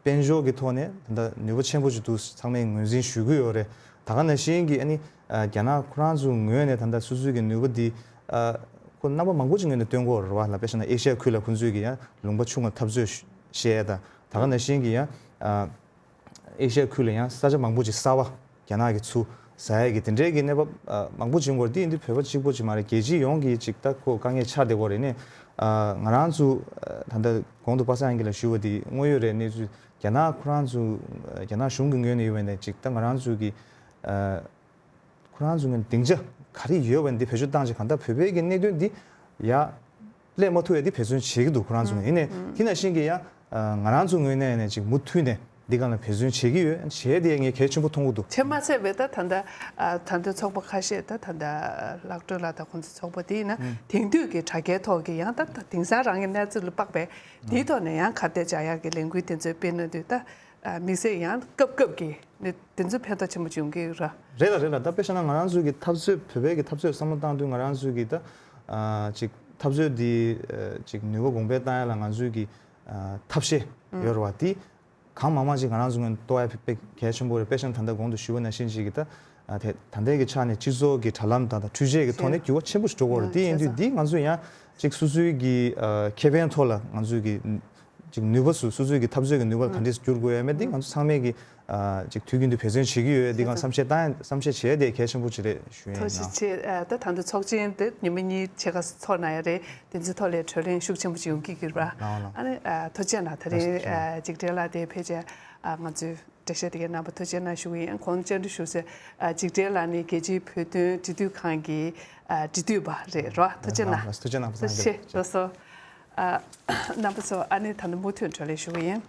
དཔལ་འབྱོར་གྱི་ཐོག་ནས་ད་ལྟ་ནུས་པ་ཆེན་པོ་ཞིག་འདུག་ཚང་མས་ངོས་འཛིན་ཞུ་གི་ཡོད་རེད། ད་ག་ནང་བཞིན་གྱི་ཨ་ནི་ཨ་རྒྱ་ནག་ཁོ་རང་ཚོའི་ངོས་ནས་ད་ལྟ་སོ་སོའི་གི་ནུས་པ་འདི་ཨ་ཁོ་རྣམ་པ་མང་པོ་ཅིག་ངོས་ནས་སྟོན་གྱི་ཡོད་རེད་བ། ལ་དཔེ་བཞག་ན་ཨེ་ཤ་ཡ་ཁུལ་ལ་ཁོ་ཚོས་གི་ཡང་ལུང་པ་ཆུང་ངུ་འཐབ་རྩོད་བྱས་དང་། ད་ག་ནང་བཞིན་གྱི་ཡང་ཨ་ཨེ་ཤ་ཡ་ཁུལ་ལ་ཡང་ས་ཆ་མང་པོ་ཅིག་གསར་པ་རྒྱ་ནག་གིས་ཚུར་ཟ་ཡས་ཀྱི་དེ་འདྲའི་གི་གནས་བབ་ཨ་མང་པོ་ཅིག་ཡོང་གི་ཡོད་རེད། དེ་ཡིན་དུས་བོད་པ་གཅིག་པོ་ཅིག་མ་རེད། རྒྱལ་སྤྱི་ཡོངས་ཀྱི་ཅིག་ད་ཁོ་དཀའ་ངལ་ཆགས་བསྡད་ཀྱི་ཡོད་རེད། ནས་ཨ་ང་རང་ཚོ་ཨ་ད་ལྟ་གོང་དུ་པ་སངས་དབྱངས་སྐྱིད་ལགས་ཞུས་པ་དེ་དངོས་ཡོད་རེད། གནས་ཚུལ་རྒྱ་ནག་ཁོ་རང་ཚོ་རྒྱ་ནག་གཞུང་གི་ངོས་ནས་ཡོད་པ་ཡིན་ན་ཅིག་ད་ང་རང་ཚོ་གི་ཨ་ཁོ་རང་ཚོ་ངོས་ནས་སྡིངས་ཆ་ག་རེ་ཡོད་པ་འདི་བེད་སྤྱོད་བཏང་བྱས་གང་ལྟར་བོད་པའི་གི་གནད་དོན་འདི་ཡ་སླེབས་མ་ཐུབ་ཡ་འདི་འབད་བརྩོན་བྱེད་ཀྱི་འདུག་ཁོ་རང་ཚོ་ངོས་ནས། ཡིན་ནའི་དེ་ནང་བཞིན་གྱི་ཡ་ཨ་ང་རང་ཚོ་ངོས་ནས་ནས་ཅིག་མུ་མཐུད་ནས་འདི་སྒང་ལ་འབད་བརྩོན་བྱེད་ཀྱི་ཡོད། བྱས་དེ་ངས་གལ་ཆེན་པོ་མཐོང་གི་འདུག་བྱས་མ་ཚད་པའི་ད་ད་ལྟ་ཨ་ད་ལྟ་ཚོགས་པ་ཁ་ཤས་ད་ད་ལྟ་ལག་སྤྲོད་ལ་ད་ཁོང་ཚོ་ཚོགས་པ་དེ་ཡིན་ན་དེང་དུས་ཀྱི་དྲ་རྒྱའི་ཐོག་གི་ཡང་ད་ད་དེང་སང་རང་གི་གནས་ཚུལ་ལ་དཔག་པའི་དེའི་ཐོག་ནས་ཡང་ཁ་གཏད་བཅག་ཡག་གི་ལས་འགུལ་དེ་ཚོ་སྤེལ་གནང་དུས་ད་ཨ་དམིགས་བསལ་ཡང་སྐབས་སྐབས་ཀྱི་ནི་དེ་ཚོ་ཕན་ཐོགས་ཆེན་པོ་བྱུང་གི་ར། རེད་ལ་རེད་ལ། ད་དཔེ་བཞག་ན་ང་རང་ཚོ་གི་འཐབ་རྩོད་བོད་པའི་གི་འཐབ་རྩོད་བསམ་བློ་བཏང་དུས་ང་རང་ཚོ་གི་ད་ཨ་ཅིག་འཐབ་རྩོད་འདི་ཨ་ཅིག་ནུས་པ་གོང་འཕེལ་བཏང་ཡ་ལ་ང་ཚོའི་གི་ཨ་ཐབས་ཤེས་ཡོད་རེད་བ། དེ་གང་མང་མང་ཅིག་ང་རང་ཚོ་ངོས་ནས་གཏོང་ཡ་དཔེ་གལ་ཆེན་པོ་རེད། དཔེ་བཞག་ན་ད་ལྟ་གོང་དུ་ཞུས་པ་ནང་བཞིན་ཅིག་གི་ད་ཨ་དེ་ད་ལྟའི་གི་ཆ་ནས་སྤྱི་ཚོགས་ཀྱི་དྲ་ལམ་དང་ད་འཕྲུལ་ཆས་ཀྱི་ཐོག་ནས་འགྱུར་བ་ཆེན་པོ་ཞིག་འགྲོ་གི་ཡོད་རེད། དེ་ཡིན་དུས་འདི་ང་ཚོ་ཡང་ཅིག་སོ་སོའི་གི་ཨ་ཁེ་ཕན་ཐོག་ལ་ང་ཚོའི་གི་ཅིག་ནུས་པ་སོ་སོ་སོའི་གི་འཐབ་རྩོད་ཀྱི་ནུས་པ་ལ་ག་འདྲས་སེ་བསྒྱུར་དགོས་ཡ་མེད། འདི་ང་ཚོ་ཚང་མས་གི་ཨ་ཅིག་དུས་རྒྱུན་དུ་འབད་བརྩོན་བྱེད་ཀྱི་ཡོད། འདི་གང་བསམ་ཤེས་བཏང་ཡ་བསམ་ཤེས་བྱེད་ཡ་དེ་གལ་ཆེན་པོ་ཅིག་རེད་ཞུ་ཡ་ཡིན་ཐུགས་རྗེ་ན། ཆེ། ཨ་ད་ད་ལྟ་ཚོགས་ཆེན་དེ་ཉི་མ་གཉིས་ཕྱེད་ཀ་ཚོགས་གནང་ཡ་རེད། དེ་ཚོའི་ཐོག་ལ་གྲོས་གླེང་ཤུགས་ཆེན་པོ་ཅིག་ཡོང་གི་ཡོད་རེད་པ། ལགས་ལགས། ཨ་ནི་ཨ་ཐུགས་རྗེ་གནང་། ད་རིང་ལགས་སོ། ཨ་འཇིགས་བྲལ་ལགས་དེ་ཕལ་ཆེར་ཨ་ང་ཚོའི་འགྲེལ་བཤད་དེ་གའི་རྣམ་པ་ཐུགས་རྗེ་གནང་ཞུ་གི་ཡིན། ཁོང་བཅར་འདྲི་ཞུ་སའི་ཨ་འཇིགས་བྲལ་ལགས་ནི་རྒྱལ་སྤྱིའི་བོད་དོན་འབྲེལ་མཐུད་ཁང་གི་ཨ་འབྲེལ་མཐུད་པ་རེད་རོ། ཐུགས་རྗེ་གནང་། ལགས་སོ། ཐུགས་རྗེ་གནང་། ཐུགས་རྗེ་ཆེ། ལགས་སོ། ཨ་རྣམ་པ་ཚོ་ཨ་ནི་ད་ནི་མུ་མཐུད་གྲོས་གླེང་ཞུ་གི་ཡིན།